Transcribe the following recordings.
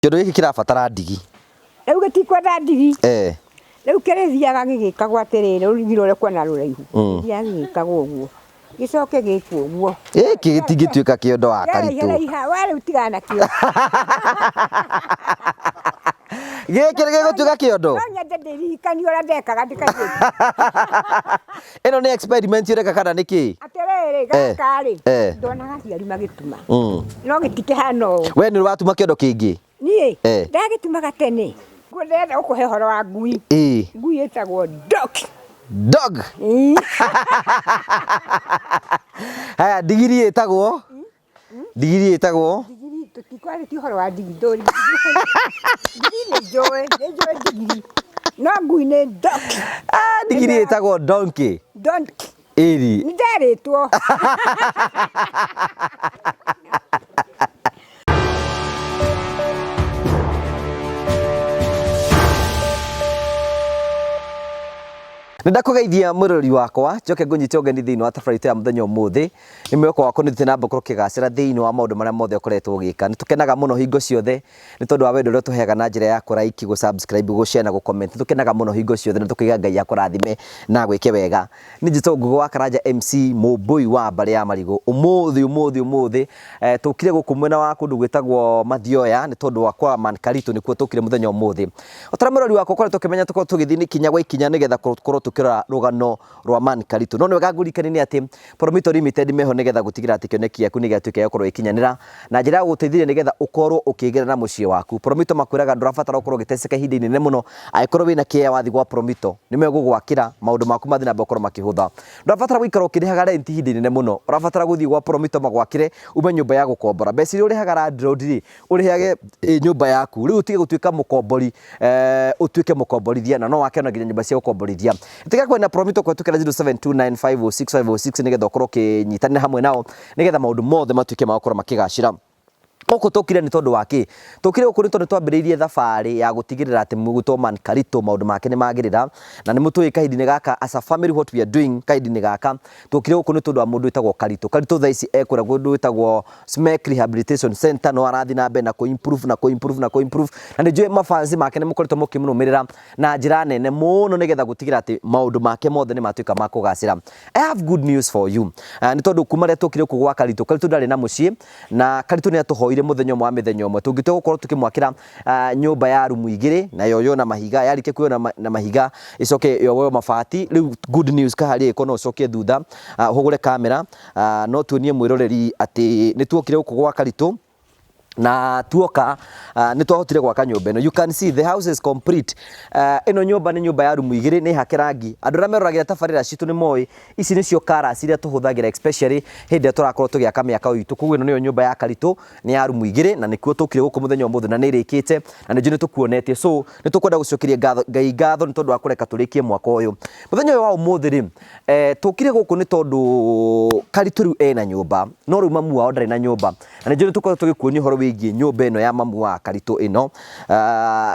Kĩndũ gĩkĩ kĩrabatara ndigi. Rĩu gĩtikwenda ndigi. Eh. Rĩu kĩrĩthiaga gĩgĩkagwo atĩrĩrĩ, rũrigi rũrĩa kuona rũraihu. Gĩthiaga gĩgĩkagwo ũguo. Gĩcoke gĩkwo ũguo. Gĩkĩ gĩtingĩtuĩka kĩondo wa karitũ. Kĩraiha we rĩu tigana nakĩo. Gĩkĩ nĩ gĩgũtuĩka kĩondo? No nyende ndĩririkanie ũrĩa ndekaga ndĩ kairĩtu. Ĩno nĩ experiment ũreka kana nĩ kĩ? Atĩrĩrĩ, gaka rĩ, Eh. ndonaga aciari magĩtuma. No gĩtikĩhana ũũ. We nĩ ũrĩ watuma kĩondo kĩngĩ? Niĩ Eh. ndagĩtumaga tene. Nguo ndĩrenda gũkũhe ũhoro wa ngui. Ĩĩ. Ngui ĩtagwo dog. Dog. Ĩĩ. Haya, ndigiri ĩtagwo? Ndigiri ĩtagwo? Ndigiri tũtikwarĩtie ũhoro wa ndigiri ndũĩ ndigiri nĩ njũĩ nĩ njũĩ ndigiri no ngui nĩ donkey. Ah, ndigiri ĩtagwo donkey. Donkey. Ĩri. Nĩ nderĩtwo. Nĩ ndakũgeithia mwĩroreri wakwa njoke ngũnyite ũgeni thĩinĩ wa tabarĩra itũ ya mũthenya ũmũthĩ. Nĩ mwĩhoko wakwa nĩ ũthiĩte na mbere gũkorwo ũkĩgacĩra thĩinĩ wa maũndũ marĩa mothe ũkoretwo ũgĩka. Nĩ tũkenaga mũno hingo ciothe nĩ tondũ wa wendo ũrĩa ũtũheaga na njĩra ya kũ like, gũ subscribe, gũ share na gũ comment. Nĩ tũkenaga mũno hingo ciothe na tũkaiga Ngai akũrathime na agwĩke wega. Niĩ njĩtagwo Ngũgĩ wa Karanja MC Mũmbũi wa mbarĩ ya Marigũ. Ũmũthĩ ũmũthĩ ũmũthĩ tũkire gũkũ mwena wa kũndũ gwĩtagwo Mathioya nĩ tondũ wa kwa Man Karitũ nĩkuo tũkire mũthenya ũmũthĩ. O ta ũrĩa mũrori wakwa ũkoretwo ũkĩmenya tũkoragwo tũgĩthiĩ ikinya gwa ikinya nĩgetha tũkorwo tũkĩrora rũgano rwa Man Karitũ. No nĩ wega ngũririkanie nĩ atĩ Promito Limited meho nĩgetha gũtigĩrĩra atĩ kĩoneki gĩaku nĩ gĩatuĩka gĩa gũkorwo gĩkinyanĩra na njĩra ya gũgũteithĩrĩria nĩgetha ũkorwo ũkĩgĩra na mũciĩ waku. Promito makwĩraga ndũrabatara gũkorwo ũgĩteceka ihinda inene mũno angĩkorwo wĩna kĩea wathiĩ gwa Promito nĩ megũgwakĩra maũndũ maku mathiĩ na mbere gũkorwo makĩhũtha. Ndũrabatara gũikara ũkĩrĩhaga rent ihinda inene mũno, ũrabatara gũthiĩ gwa Promito magwakĩre ume nyũmba ya gũkombora. Mbeca iria ũrĩhaga landlord rĩ, ũrĩhage ĩ nyũmba yaku. Rĩu ũtige gũtuĩka mũkombori ũtuĩke mũkomborithia na no wake ona nginya nyũmba cia gũkomborithia. Ĩtĩkĩra kwaria na Promito kũhetũkĩra 0729506506 nĩgetha ũkorwo ũkĩnyitanĩra hamwe nao nĩgetha maũndũ mothe matuĩke ma gũkorwo makĩgacĩra. Gũkũ tũkire nĩ tondũ wa kĩ? Tũkire gũkũ nĩ tondũ twambĩrĩirie thabarĩ ya gũtigĩrĩra atĩ mũgwĩtwo Man Karitũ maũndũ make nĩ magĩrĩra na nĩ mũtũĩ kahinda-inĩ gaka as a family what we are doing kahinda-inĩ gaka tũkire gũkũ nĩ tondũ wa mũndũ wĩtagwo Karitũ. Karitũ thaa ici e kũrĩa kũndũ gwĩtagwo Smek Rehabilitation Center no arathiĩ na mbere na kũ improve na kũ improve na kũ improve na nĩ njũĩ mafans make nĩ mũkoretwo mũkĩmũrũmĩrĩra na njĩra nene mũno nĩgetha gũtigĩrĩra atĩ maũndũ make mothe nĩ matuĩka ma kũgacĩra. I have good news for you. Nĩ tondũ kuma rĩrĩa tũkire gũkũ gwa Karitũ, Karitũ ndarĩ na mũciĩ na Karitũ nĩ atũhoire mũthenya ũmwe wa mĩthenya ũmwe tũngĩtua gũkorwo tũkĩmwakĩra nyũmba ya rumu igĩrĩ na yoywo na mahiga, yarĩkia kuoywo na mahiga ĩcoke yoywo mabati. Rĩu good news kaharĩ ĩko no ũcoke thutha ũhũgũre kamera no tuonie mwĩroreri atĩ nĩ tuokire gũkũ gwa Karitũ na tuoka nĩ twahotire gwaka nyũmba ĩno. You can see the house is complete. Ĩno nyũmba nĩ nyũmba ya rumu igĩrĩ, nĩ hake rangi. Andũ arĩa meroragĩra tabarĩra citũ nĩ moĩ ici nĩcio colours iria tũhũthagĩra especially hĩndĩ ĩrĩa tũrakorwo tũgĩaka mĩaka itũ. Koguo ĩno nĩyo nyũmba ya Karitũ, nĩ ya rumu igĩrĩ na nĩkuo tũkire gũkũ mũthenya ũmũthĩ na nĩ ĩrĩkĩte na nĩ njũĩ nĩ tũkuonetie. So nĩ tũkwenda gũcokeria ngatho Ngai ngatho nĩ tondũ wa kũreka tũrĩkie mwaka ũyũ. Mũthenya ũyũ wa ũmũthĩ rĩ, Tũkire gũkũ nĩ tondũ Karitũ rĩu ena nyũmba, no rĩu mamu wao ndarĩ na nyũmba. Na nĩ njũĩ nĩ tũkoretwo tũgĩkuonia ũhoro wĩgiĩ nyũmba ĩno ya mamu wa Karitũ ĩno.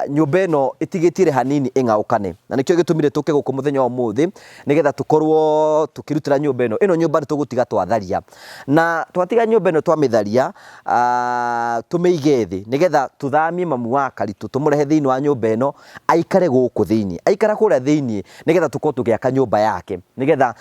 Nyũmba ĩno ĩtigĩtie hanini ĩng'aũkane. Na nĩkĩo gĩtũmire tũke gũkũ mũthenya wa ũmũthĩ, nĩgetha tũkorwo tũkĩrutĩra nyũmba ĩno. Ĩno nyũmba nĩ tũgũtiga twatharia. Na twatiga nyũmba ĩno twamĩtharia, tũmĩige thĩ, nĩgetha tũthamie mamu wa Karitũ tũmũrehe thĩinĩ wa nyũmba ĩno, aikare gũkũ thĩinĩ. Aikara kũrĩa thĩinĩ nĩgetha tũkorwo tũgĩaka nyũmba yake. Nĩgetha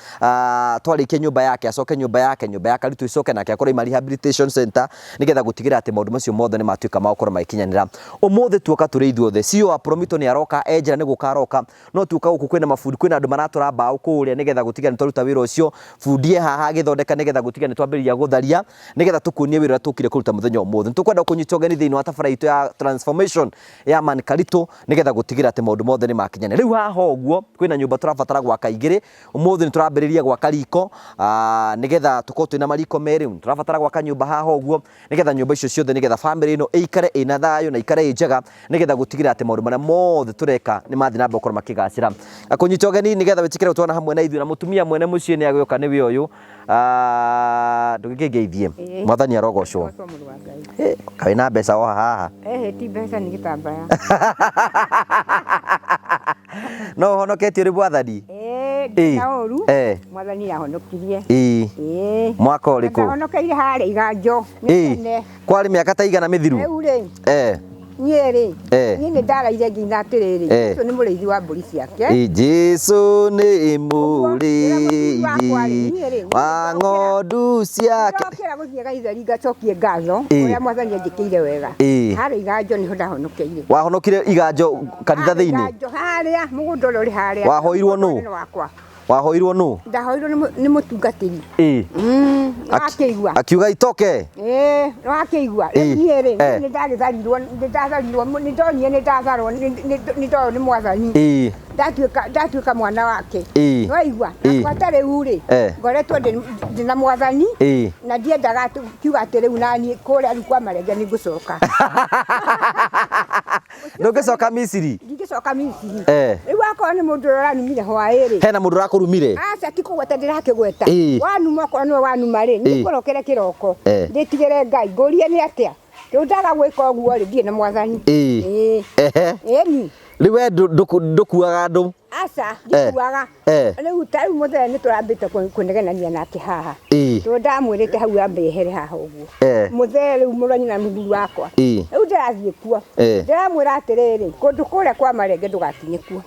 twarĩkia nyũmba yake acoke nyũmba yake, nyũmba ya Karitũ ĩcoke nake akorwo aima rehabilitation center nĩgetha gũtigĩrĩra atĩ maũndũ macio mothe nĩ matuĩka ma gũkorwo magĩkinyanĩra. Ũmũthĩ tuoka tũrĩ ithuothe, CEO wa Promito nĩ aroka, e njĩra nĩ gũka aroka, no tuoka gũkũ kwĩna mabundi, kwĩna andũ maratũra mbaũ kũrĩa nĩgetha gũtigĩrĩra nĩ twaruta wĩra ũcio. Bundi e haha agĩthondeka nĩgetha gũtigĩrĩra nĩ twambĩrĩria gũtharia nĩgetha tũkuonie wĩra ũrĩa tũkire kũruta mũthenya wa ũmũthĩ. Nĩ tũkwenda gũkũnyita ũgeni thĩinĩ wa tabarĩra itũ ya transformation ya Man Karitũ nĩgetha gũtigĩrĩra atĩ maũndũ mothe nĩ makinyanĩra. Rĩu haha ũguo kwĩna nyũmba tũrabatara gwaka igĩrĩ, ũmũthĩ nĩ tũrambĩrĩria gwaka riko nĩgetha tũkorwo twĩna mariko merĩ, nĩ tũrabatara gwaka nyũmba haha ũguo nĩgetha nyũmba icio ciothe nĩgetha bamĩrĩ ĩno ĩikare ĩna thayũ na ĩikare ĩ njega nĩgetha gũtigĩrĩra atĩ maũndũ marĩa mothe tũreka nĩ mathiĩ na mbere gũkorwo makĩgacĩra. Ngakũnyita ũgeni nĩgetha wĩtĩkĩre gũtwarana hamwe na ithuĩ na mũtumia mwene mũciĩ nĩ agĩũka nĩwe ũyũ. Ah, ndũgĩkĩngeithie. Ĩĩ. Mwathani arogocwo. Gocwo mũrũ wa Ngai. Eh, Kaĩ na mbeca woha haha. Ehe ti mbeca nĩ gĩtambaya. No ũhonoketie ũrĩ mwathani? Ĩĩ ndirĩ na ũru. Eh. Mwathani ahonokirie. Ĩĩ. Ĩĩ. Mwaka ũrĩkũ? Ndahonokeire harĩa iganjo. Nĩ Ĩĩ. tene. Kwarĩ mĩaka ta igana mĩthiru? Rĩu rĩ, Eh. Niĩ rĩ, Eh. niĩ nĩ ndaraire nginya atĩrĩrĩ, Eh. Jesu nĩ mũrĩithi wa mbũri ciake. Ĩ, Jesu nĩ Ũguo, wĩra mũthuri wakwa rĩ, mũrĩithi niĩ rĩ, wa nĩ ng'ondu ciake. Ndokĩra gũthiĩ gaitheri ngacokie ngatho Ĩ. ũrĩa mwathani anjĩkĩire wega. Ĩ. Harĩa iganjo nĩho ndahonokeire. Wahonokire iganjo kanitha Harĩa thĩinĩ? Iganjo harĩa mũgũnda ũrĩa ũrĩ harĩa. Wahoirwo nũ? Mũgũnda wakwa. Wahoirwo nũ? Ndahoirwo nĩ mũtungatĩri. Ĩ. Wakĩigua. Akiuga itoke. Ĩĩ, nĩwakĩigua. Ĩ. Rĩu niĩ rĩ, Eh. niĩ nĩndagĩtharirwo, nĩndatharirwo, nĩndonire nĩndatharwo, nĩndoywo nĩ mwathani. Ĩ. Ndatuĩka mwana wake. Ĩ. Nĩwaigua? Ĩ. Na gwata rĩu rĩ, Eh. ngoretwo ndĩ na mwathani. Ĩ. Na ndiendaga atĩ kiuga atĩ rĩu naniĩ kũrĩa rĩu kwa marenge nĩngũcoka. Ndũngĩcoka Misiri. Ndingĩcoka Misiri. Eh. Rĩu akorwo nĩ mũndũ ũrĩa ũranumire hwaĩ rĩ, Hena mũndũ ũrakũrumire? aca ti kũgweta ndĩrakĩgweta. Ĩ. Wanuma okorwo nĩwe wanuma rĩ, Ĩ. nĩngũrokere kĩroko. Eh. Ndĩtigĩre Ngai, ngũrie nĩ atĩa. Rĩu ndaga gwĩka ũguo rĩ, ndirĩ na mwathani. Ĩ. Ĩ. Ehe. Ĩni. Rĩu we ndũkuaga andũ. Aca, ndikuaga. Eh. Rĩu ta rĩu mũthee nĩtũrambĩte kũnegenania nake haha. Ĩ. Tondũ ndamwĩrĩte hau ambe ehere haha ũguo. Eh. Mũthee rĩu mũranyina na mũthuri wakwa. Ĩ. Rĩu ndĩrathiĩ kuo. Eh. Ndĩramwĩra atĩrĩrĩ, kũndũ kũrĩa kwa marenge ndũgakinye kuo.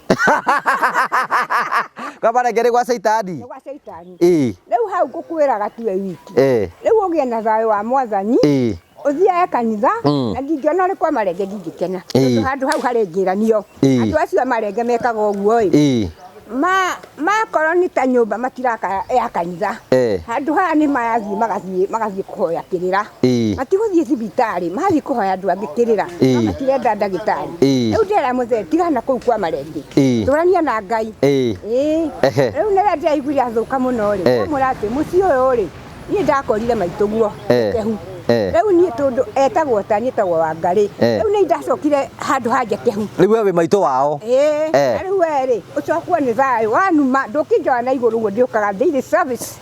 Kwa marenge nĩ gwa caitani. Nĩ gwa caitani. Ĩ. Rĩu hau ngũkwĩraga tuwe wiki. Eh. Rĩu ũgĩe na thayũ wa mwathani. Ĩ. Ũthiage kanitha Mm. na ndingĩona ũrĩ kwa marenge ndingĩkena. Ĩ. Tondũ handũ hau harĩ ngĩranio. Ĩ. Andũ acio a marenge mekaga ũguo ĩ. Ĩ. Ma makorwo nĩ ta nyũmba matiraka ya kanitha. Eh. Handũ haha nĩ marathiĩ magathiĩ kũhoya kĩrĩra. Ĩ. Matigũthiĩ thibitarĩ, marathiĩ kũhoya andũ angĩ kĩrĩra. Ĩ. No matirenda ndagĩtarĩ. Ĩ. Rĩu ndĩrera mũthee tigana kũu kwa marenge. Ĩ. Tũrania na Ngai. Ĩ. Ĩ. Ehe. Rĩu nĩrĩa ndĩraiguire athũka mũno rĩ, Eh. ndamwĩra atĩ mũciĩ ũyũ rĩ, niĩ ndakorire maitũguo Eh. Njekehu. Eh. Rĩu niĩ tondũ etagwo ta niĩ etagwo Wangarĩ. Eh. Rĩu nĩ ndacokire handũ ha Njekehu. Rĩu we wĩ maitũ wao. Ĩĩ, Eh. na rĩu we rĩ, ũcokwo nĩ thayũ, wanuma ndũkĩnjoya na igũrũ ũguo ndĩũkaga daily service.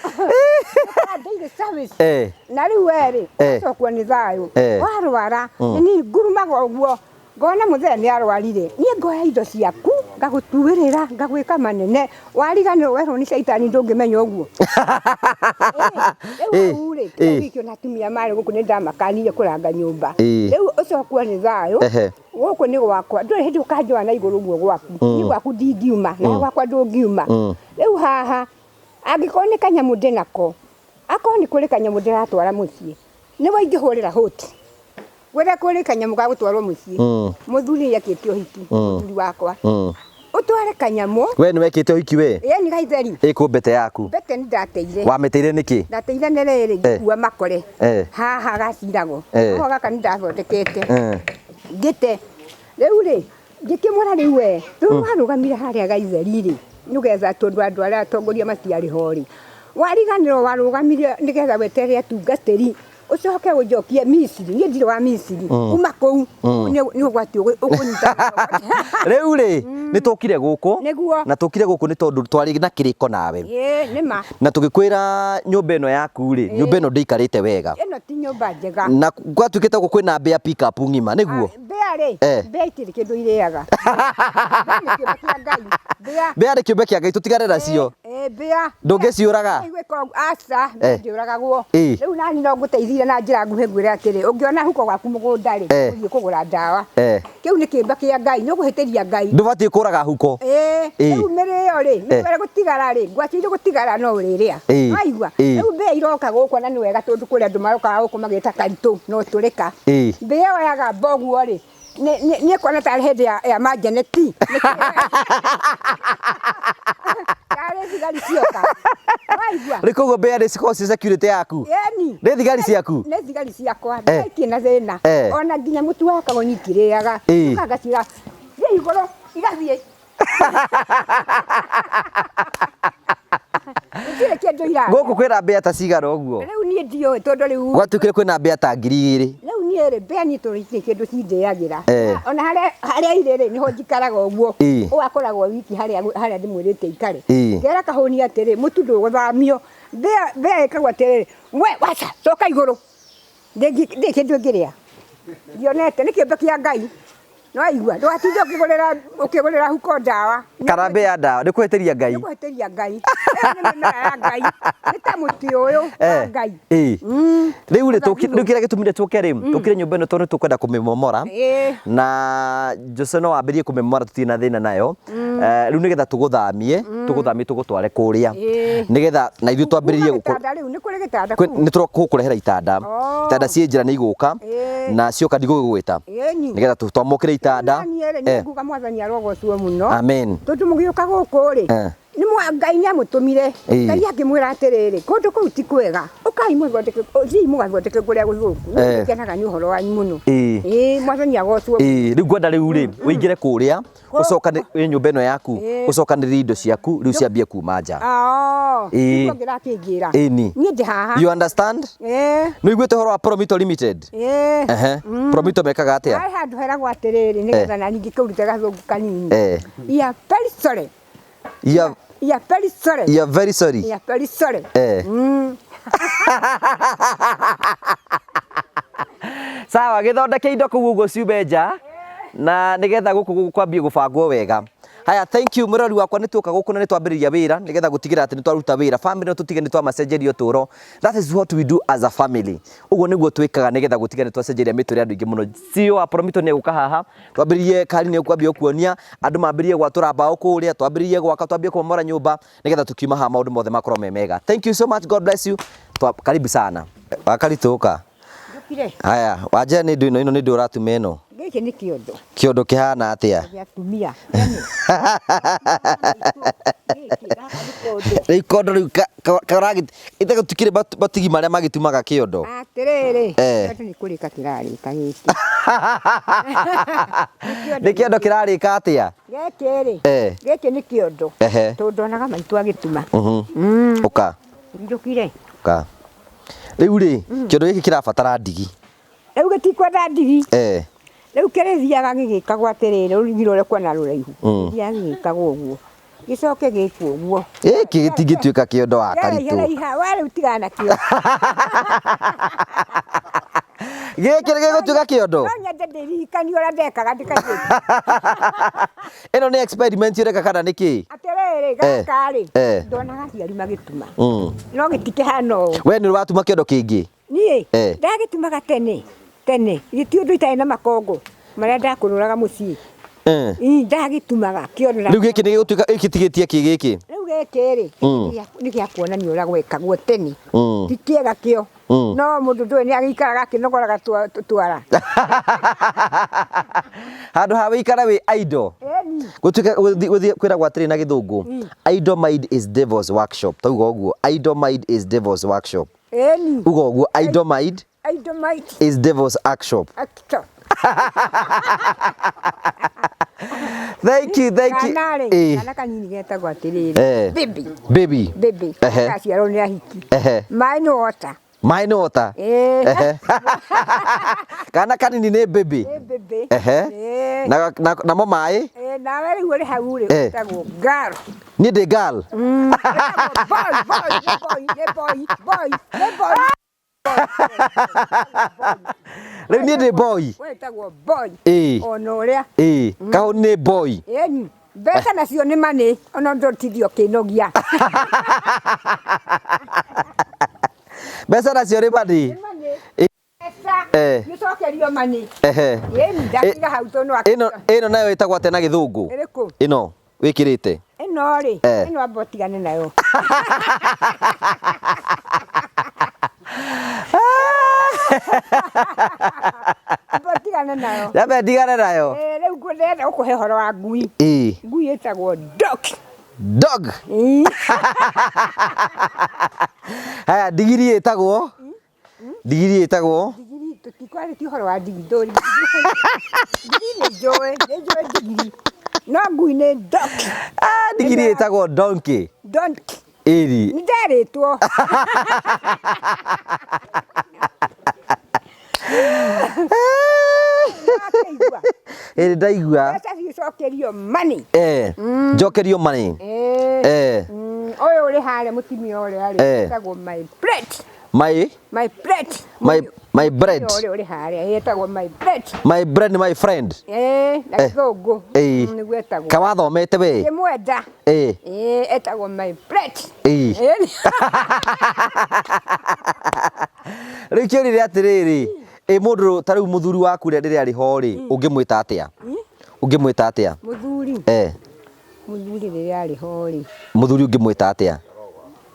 Ndĩũkaga daily service. Eh. Na rĩu we rĩ, Eh. ũgacokwo nĩ thayũ. Eh. Warwara, nĩ niĩ ngurumaga ũguo. Ngona mũthee nĩ arwarire, niĩ ngoya indo ciaku, ngagũtuĩrĩra, ngagwĩka manene, wariganĩrwo werwo nĩ caitani ndũngĩmenya ũguo. Rĩu Ĩ. hau rĩ, Ĩ. kĩu na atumia marĩ gũkũ nĩ ndamakanire kũranga nyũmba. Ĩ. Rĩu ũcokwo nĩ thayũ. Ehe. Gũkũ nĩ gwakwa, ndũrĩ hĩndĩ ũkanjoa na igũrũ ũguo gwaku. Niĩ gwaku ndingiuma, na gwakwa ndũngiuma. Rĩu haha, angĩkorwo nĩ kanyamũ ndĩnako, akorwo nĩ kũrĩ kanyamũ ndĩratwara mũciĩ, nĩwe ingĩhũrĩra hũti. Gwetha kũrĩ kanyamũ ga gũtwarwo mũciĩ. Mũthuri nĩekĩte ũhiki, mũthuri wakwa. Ũtware kanyamũ, We nĩ wekĩte ũhiki we? ĩni gaitheri. Ĩ kũ mbete yaku? Mbete nĩ ndateire. Wamĩteire nĩkĩ? Ndateire nĩ rĩrĩ ngĩkua makore. Eh. Haha gaciragwo. Eh. Haha gaka nĩ ndathondekete. Eh. Ngĩte. Rĩu rĩ, ngĩkĩmwĩra rĩu we, rĩu warũgamire harĩa gaitheri rĩ, nĩgetha tondũ andũ arĩa atongoria matiarĩ ho rĩ. Wariganĩrwo warũgamire nĩgetha weterere atungatĩri ũcoke ũnjokie Misiri, niĩ ndirĩ wa Misiri. Uma kũu nĩ ũgwati ũkũnyita. Rĩu rĩ, nĩ tũkire gũkũ. Nĩguo. Na tũkire gũkũ nĩ tondũ twarĩ na kĩrĩko nawe. Ĩĩ, nĩ ma. Na tũgĩkwĩra nyũmba ĩno yaku rĩ, nyũmba ĩno ndĩikarĩte wega. Ĩno ti nyũmba njega. Na gwatuĩkĩte gũkũ kwĩna mbĩa pick up ng'ima, nĩguo? Mbĩa rĩ, Eh. mbĩa itirĩ kĩndũ irĩaga. Mbĩa nĩ kĩũmbe kĩa Ngai. Mbĩa. Mbĩa nĩ kĩũmbe kĩa Ngai, tũtigane nacio. Ĩ, mbĩa. Ndũngĩciũraga? Igwĩka ũguo, aca, mbĩa Eh. ndĩũragagwo. Ĩ. Rĩu nani no ngũteithire na njĩra nguhĩ ngwĩre atĩrĩ, ũngĩona huko gwaku mũgũnda rĩ, Eh. ũthiĩ kũgũra ndawa. Eh. Kĩu nĩ kĩũmbe kĩa Ngai, nĩ ũkũhĩtĩria Ngai. Ndũbatiĩ kũraga huko. Ĩ, Ĩ. rĩu mĩrĩo rĩ, Eh. mĩrĩo gũtigara rĩ, ngwacĩ irĩ gũtigara no ũrĩrĩa. Ĩ. Waigua? Ĩ. Rĩu mbĩa iroka gũkũ na nĩ wega tondũ kũrĩ andũ marokaga gũkũ magĩta karitũ no tũrĩka. Ĩ. Mbĩa yoyaga mboguo rĩ, nĩ ĩkuona tarĩ hĩndĩ ya manjeneti. Tarĩ thigari cioka. Waigua? Rĩu koguo mbĩa nĩ cikoragwo ci security yaku? Ĩni. Nĩ thigari ciaku? Nĩ thigari ciakwa, Eh. ndaikie na thĩna. Eh. Ona nginya mũtu wa kagonyi itirĩaga. Ĩ. Ũka ngacira, thiĩ igũrũ, igathiĩ. Gũtirĩ kĩndũ irarĩa. Gũkũ kwĩna mbĩa ta cigana ũguo? Rĩu niĩ ndiũĩ tondũ rĩu Gwatuĩkire kwĩna mbĩa ta 2000. Rĩu niĩ rĩ, mbĩa niĩ tondũ itirĩ kĩndũ cindĩagĩra. Eh. Ona harĩa irĩ rĩ, nĩho njikaraga ũguo. Ĩ. Ũũ akoragwo wiki harĩa ndĩmwĩrĩte aikare. Ĩ. Ngera kahũni atĩrĩ, mũtu ndũgũthamio. Mbĩa ĩkagwo atĩrĩrĩ, we waca, coka igũrũ. Ndĩ kĩndũ ĩngĩrĩa. Ndionete, nĩ kĩũmbe kĩa Ngai. Nĩwaigua? Ndũgatinde ũkĩgũrĩra huko ndawa. Karambĩ ya ndawa nĩ kũhĩtĩria Ngai. Nĩ kũhĩtĩria Ngai. Ĩyo nĩ mĩmera ya Ngai. Nĩ ta mũtĩ ũyũ wa Ngai. Rĩu rĩ, rĩu kĩrĩa gĩtũmire tũke rĩ, tũkire nyũmba ĩno tondũ nĩ tũkwenda kũmĩmomora. Na Jose no wambĩrĩrie kũmĩmomora, tũtirĩ na thĩna nayo. Rĩu nĩgetha tũgũthamie, tũgũthamie tũgũtware kũrĩa. Nĩgetha na ithuĩ twambĩrĩrie Kuma gĩtanda rĩu, nĩ kũrĩ gĩtanda kũu? Nĩ tũgũkũrehera itanda. Itanda ciĩ njĩra nĩ igũka. Na cioka ndigũgũgwĩta. Nĩgetha twamũkĩre itanda. Rĩu niĩ rĩ, nĩ nguga Mwathani arogocwo mũno. Amen. Tondũ mũgĩũka gũkũ rĩ, nĩ mwa Ngai nĩ amũtũmire. Ngai akĩmwĩra atĩrĩrĩ, kũndũ kũu ti kwega, ũkai mũthondeke, thiĩi mũgathondeke kũrĩa gũthũku. Niĩ ngenaga nĩ ũhoro wanyu mũno. Ĩĩ, Mwathani agocwo. Rĩu ngwenda rĩu rĩ, ũingĩre kũrĩa, ũcokane wĩ nyũmba ĩno yaku, ũcokanĩrĩrie indo ciaku, rĩu ciambie kuma nja. Nĩguo ngĩrakĩnjĩra. Ĩni. Niĩ ndĩ haha. You understand? Nĩ ũiguĩte ũhoro wa Promito Limited? Ehe. Promito mekaga atĩa? Harĩ handũ heragwo atĩrĩrĩ, nĩgetha na ningĩ kũrute gathũngũ kanini. You are very sorry. You are, You are very sorry. You are very sorry. You are very sorry. Sawa, gĩthondeke indo kũu ũguo ciume nja na nĩgetha gũkũ kwambie gũbangwo wega. Haya, thank you mũrori wakwa, nĩ tuoka gũkũ na nĩ twambĩrĩria wĩra nĩgetha gũtigĩrĩra atĩ nĩ twaruta wĩra. Family no tũtige nĩ twamacenjeria ũtũũro. That is what we do as a family. Ũguo nĩguo twĩkaga nĩgetha gũtiga nĩ twacenjeria mĩtũrĩre andũ aingĩ mũno. CEO wa Promito nĩ egũka haha, twambĩrĩrie kari nĩ kwambia kuonia andũ mambĩrĩrie gwatũra mbaũ kũrĩa, twambĩrĩrie gwaka, twambie kũmomora nyũmba nĩgetha tũkiuma haha maũndũ mothe makorwo me mega. Thank you so much, God bless you. Karibu sana. Wakaritũka. Njũkire. Haya, wanjĩra nĩ ndũ ĩno, ĩno nĩ ndũ ũratuma ĩno. Gĩkĩ nĩ kĩondo. Kĩondo kĩhana atĩa? Gĩa atumia. Rĩu kondo rĩu ite gũtikĩrĩ matigi marĩa magĩtumaga kĩondo. Atĩrĩrĩ, kĩondo nĩ kũrĩka kĩrarĩka gĩkĩ. Nĩ kĩondo kĩrarĩka atĩa? Gĩkĩ rĩ, gĩkĩ nĩ kĩondo. Tondũ ndonaga maitũ agĩtuma. Ũka. Njũkire. Ũka. Rĩu rĩ, kĩondo gĩkĩ kĩrabatara ndigi. Rĩu gĩtikwenda ndigi. Rĩu kĩrĩthiaga gĩgĩkagwo atĩrĩrĩ, rũrigi rũrĩa kuona rũraihu. Gĩthiaga gĩgĩkagwo ũguo. Gĩcoke gĩkwo ũguo. Gĩkĩ gĩtingĩtuĩka kĩondo wa karitũ. Kĩraiha, we rĩu tigana nakĩo. Gĩkĩ nĩ gĩgũtuĩka kĩondo? No nyende ndĩririkanie ũrĩa ndekaga ndĩkairĩtu. Ĩno nĩ experiment ũreka kana nĩ kĩ? Atĩrĩrĩ, gaka rĩ, ndonaga aciari magĩtuma. No gĩtikĩhana ũũ. We nĩ watuma kĩondo kĩngĩ? Niĩ ndagĩtumaga tene tene, gĩti ũndũ itarĩ na makongo marĩa ndakũrũraga mũciĩ. Ndagĩtumaga kĩondo. Rĩu gĩkĩ nĩ gĩgũtuĩka gĩtigĩtie kĩ gĩkĩ? Rĩu gĩkĩ rĩ, nĩ gĩa kuonania ũrĩa gwekagwo tene. Ti kĩega kĩo. No mũndũ ndũĩ nĩ agĩikaraga akĩnogoraga twara. Handũ ha wĩikare wĩ idle. Gũtuĩka gũthiĩ kwĩragwo atĩrĩ na gĩthũngũ, idle mind is devil's workshop. Tauga ũguo, idle mind is devil's workshop. Uga ũguo, idle mind Idle mind is devil's workshop. Thank you, thank you. Kana rĩ, kana kanini getagwo atĩrĩrĩ. Baby. Baby. Baby. Gaciarwo nĩ ahiki. Maĩ nĩ water. Maĩ nĩ water. Kana kanini nĩ baby. Nĩ baby. Namo maĩ? Nawe rĩu ũrĩ hau rĩ, wĩtagwo girl. Niĩ ndĩ girl. Boy, boy, nĩ boy, nĩ boy, boy, nĩ boy. Rĩu niĩ ndĩ boy. Wĩtagwo boy. Ona ũrĩa. Kahũni nĩ boy. Ĩni. Mbeca nacio nĩ money, ona ndũtithio ũkĩnogia. Mbeca nacio nĩ money. Mbeca. Nĩcokerio money. Ĩni, ndatiga hau tondũ nĩ Ĩno nayo ĩtagwo atĩa na gĩthũngũ? Ĩrĩkũ? Ĩno wĩkĩrĩte. Ĩno rĩ, ĩno amba ũtigane nayo. Amba ũtigane nayo. Nyambe ndigane nayo. Rĩu ndĩrenda gũkũhe ũhoro wa ngui. Ngui ĩtagwo dog. Dog. Haya, ndigiri ĩtagwo? Ndigiri ĩtagwo? Ndigiri, tũtikwarĩtie ũhoro wa ndigiri, ndũĩ ndigiri nĩ njũĩ, nĩ njũĩ ndigiri. No ngui nĩ dog. Ndigiri ĩtagwo donkey. Donkey. Ĩri. Nĩ nderĩtwo. Ĩrĩ ndaigua. Mbeca cicokerio money. Njokerio money. Ũyũ ũrĩ harĩa mũtumia ũrĩa rĩ, wĩtagwo my plate. My My plate. My bread. Ũrĩa ũrĩ harĩa ĩtagwo my bread. My bread, my friend. Ĩĩ, na Eh. gĩthũngũ. Ĩĩ. Nĩguo ĩtagwo. Kawathomete we? Ngĩmwenda. Ĩĩ. Ĩĩ, ĩtagwo my bread. Ĩĩ. Ĩĩ. Rĩu kĩũria atĩrĩrĩ, ĩ mũndũ ta rĩu mũthuri waku rĩrĩa arĩ ho rĩ, ũngĩmwĩta atĩa? Ũngĩmwĩta atĩa? Mũthuri. Eh. Mũthuri rĩrĩa arĩ ho rĩ. Mũthuri ũngĩmwĩta atĩa?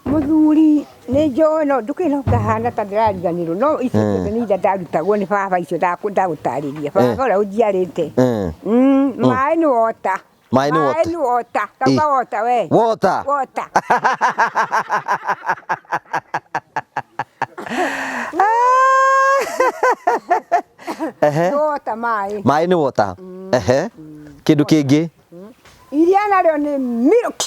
Mũthuri nĩ njũĩ no ndũkĩrĩ no ngahana ta ndĩrariganĩrwo no icio ciothe nĩ iria ndarutagwo nĩ baba icio ndagũtarĩria baba ũrĩa ũnjiarĩte. Maĩ nĩ wota. Maĩ nĩ water. Maĩ nĩ wota. Tauga wota we. Water. Wota. Ehe. Nĩ wota maĩ. Maĩ nĩ water. Ehe. Kĩndũ kĩngĩ? Iria narĩo nĩ milk.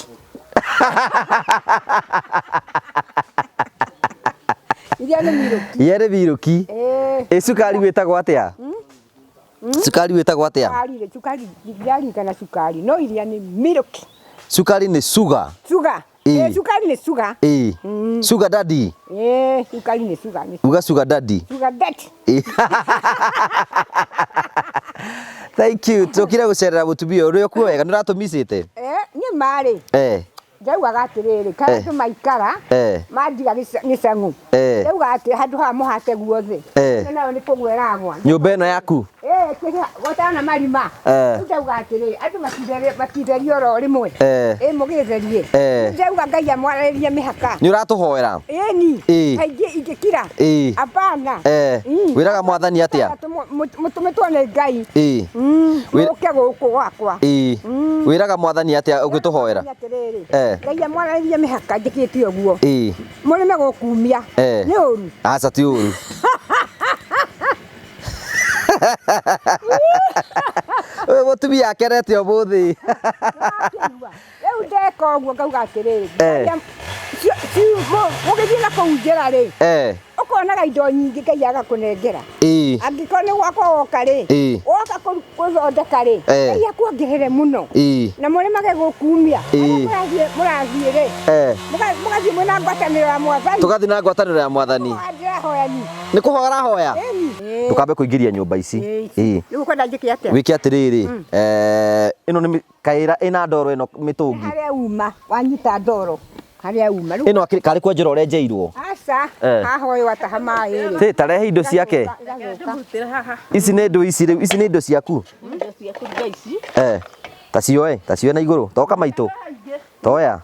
Iria nĩ milk. Iria nĩ milk. Ĩĩ. Ĩ cukari wĩtagwo atĩa? Cukari wĩtagwo atĩa? Cukari rĩ, cukari ndiririkana cukari no iria nĩ milk. Cukari nĩ sugar. Sugar. Ĩĩ. Ĩĩ, cukari nĩ sugar. Ĩĩ. Sugar daddy. Ĩĩ, cukari nĩ sugar. Nĩ Uga sugar daddy. sugar daddy. Ĩĩ. Thank you. Tũkire gũcerera mũtumia ũyũ. Ũrĩ okuo wega, nĩ ũratũmicĩte? Eh, niĩ marĩ Eh. ndaugaga atĩrĩrĩ kana Eh. andũ maikara Eh. mandiga gĩcang'ũ Eh. ndaugaga atĩ handũ haha mũhate guothe Eh. ĩno nayo nĩ kũgwa ĩragwa. Nyũmba ĩno yaku? Ĩĩ, kĩrĩa gotana marima. Eh. Rĩu ndauga atĩrĩrĩ andũ matitherie oro rĩmwe. Eh. Ĩ mũgĩtherie. Eh. Rĩu ndauga Ngai amwarĩrie mĩhaka. Nĩ ũratũhoera? Ĩni. Ĩĩ. Kaingĩ ingĩkira. Ĩĩ. Hapana. Eh. Wĩraga mwathani atĩa? Mũtũmĩtwo nĩ Ngai. Ĩĩ. Mũke gũkũ gwakwa. Ĩĩ. Wĩraga mwathani atĩa ũgĩtũhoera? Atĩrĩrĩ. Eh. Ngai amwarĩrie mĩhaka njĩkĩte ũguo. Ĩĩ. Mũrĩme gũkumia. Eh. Nĩ ũru. Aca ti ũru. Ũyũ mũtumia akenete ũmũthĩ. Rĩu ndeka ũguo ngauga atĩrĩrĩ. Eh. Mũgĩthiĩ na kũu njĩra rĩ. Eh. Ũkonaga indo nyingĩ Ngai agakũnengera. Ĩĩ. Angĩkorwo nĩ gwakwa woka rĩ. Ĩĩ. Woka gũthondeka rĩ. Eh. Ngai akuongerere mũno. Ĩĩ. Na mũrĩmage gũkumia. Ĩĩ. Harĩa mũrathiĩ rĩ. Eh. Mũgathiĩ mwĩna ngwatanĩro ya mwathani. Tũgathiĩ na ngwatanĩro ya mwathani. Ndĩrahoya ni. Nĩ kũhoya ũrahoya? Ĩni. Ndũkambe kũingĩria nyũmba ici. Ĩĩ. Rĩu ũkwenda njĩke atĩa? Wĩke atĩrĩrĩ, ĩno nĩ kaĩra ĩna ndoro ĩno mĩtũngi. Harĩa uma wanyita ndoro. Harĩa uma. Rĩu Ĩno karĩ kwenjerwo ũrenjeirwo. aca Eh. haha ũyũ ataha maĩ rĩ. Tĩ tarehe indo ciake. Igathũka. Haha. Ici nĩ indo ici rĩu, ici nĩ indo ciaku. Indo cia kũruga ici. Eh. Ta cioe, ta cioe na igũrũ. Toka maitũ. Toya.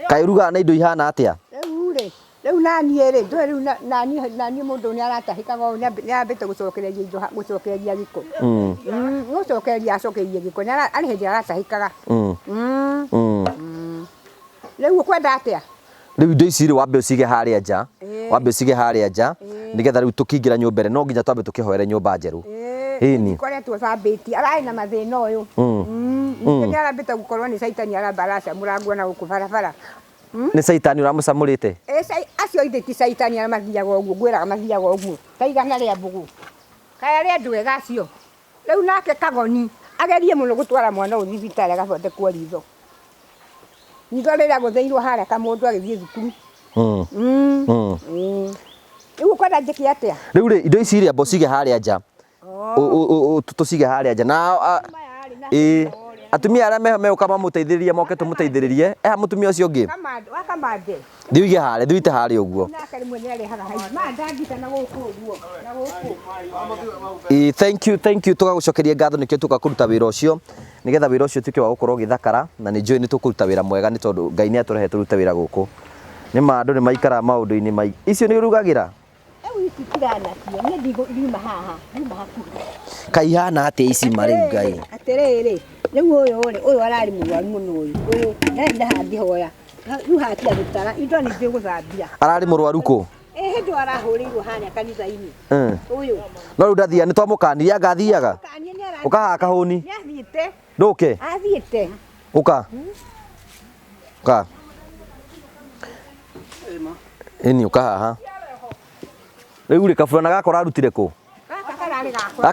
Kaĩ ũrugaga na indo ihana atĩa? Rĩu rĩ, rĩu naniĩ rĩ, ndũĩ rĩu naniĩ mũndũ nĩ aratahĩkaga ũũ nĩ ambĩte gũcokereria indo gũcokereria gĩko. Gũcokereria acokereria gĩko, nĩ arĩ hĩndĩ aratahĩkaga. Rĩu ũkwenda atĩa? Rĩu indo ici rĩ wambe ũcige harĩa nja. Wambe ũcige harĩa nja nĩgetha rĩu tũkĩingĩra nyũmba ĩrĩa no nginya twambe tũkĩhoere nyũmba njerũ. Ĩni. Koretwo thambĩtie, ararĩ na mathĩna ũyũ. Ningĩ nĩ arambĩte gũkorwo nĩ caitani aramba aracamũra nguona gũkũ barabara. Nĩ caitani ũramũcamũrĩte? Ĩ acio ithe ti caitani arĩa mathiaga ũguo, ngwĩraga mathiaga ũguo. Ta igana rĩa mbũgũ. Kaĩ arĩ andũ ega acio. Rĩu nake Kagoni agerie mũno gũtwara mwana ũyũ thibitarĩ agathondekwo ritho. Ritho rĩrĩa agũthĩirwo harĩa kamũndũ agĩthiĩ thukuru. Rĩu ũkwenda njĩke atĩa? Rĩu rĩ indo ici rĩ amba ũcige harĩa nja. Tũcige harĩa nja. Na ĩĩ atumia arĩa meho megũka mamũteithĩrĩrie moke tũmũteithĩrĩrie. Eha mũtumia ũcio ũngĩ. Wakamande. Thiĩ ũige harĩa, thiĩ ũite harĩa ũguo. Nake rĩmwe nĩ arehaga hau. Ma ndangita na gũkũ ũguo. Na gũkũ. Ĩĩ, thank you, thank you. Tũgagũcokeria ngatho nĩkĩo tũka kũruta wĩra ũcio. Nĩgetha wĩra ũcio ũtuĩke wa gũkorwo ũgĩthakara na nĩ njũĩ nĩ tũkũruta wĩra mwega nĩ tondũ Ngai nĩ atũrehe tũrute wĩra gũkũ. Nĩ ma andũ nĩ maikaraga maũndũ-inĩ maingĩ. Icio nĩ ũrugagĩra? Rĩu ici tiranacio, niĩ ndiuma haha, ndiuma hakuhĩ. Kaĩ ihana atĩa ici ma rĩu Ngai? Atĩrĩrĩ, rĩu ũyũ rĩ, ũyũ ararĩ mũrwaru mũno ũyũ. Ũyũ ndarĩ haha ngĩhoya. Rĩu haha tiga gũtara, indo nĩ njũĩ gũthambia. Ararĩ mũrwaru kũ? Ĩ hĩndĩ arahũrĩirwo harĩa kanitha-inĩ. Ũyũ. No rĩu ndathiaga, nĩ twamũkanirie anga athiaga? Ũka haha kahũni. Nĩ athiĩte. Ndũke? Athiĩte. Ũka. Ũka. Ĩni ũka haha. Rĩu rĩ kaburana gaka ũrarutire kũ? Gaka kararĩ gakwa.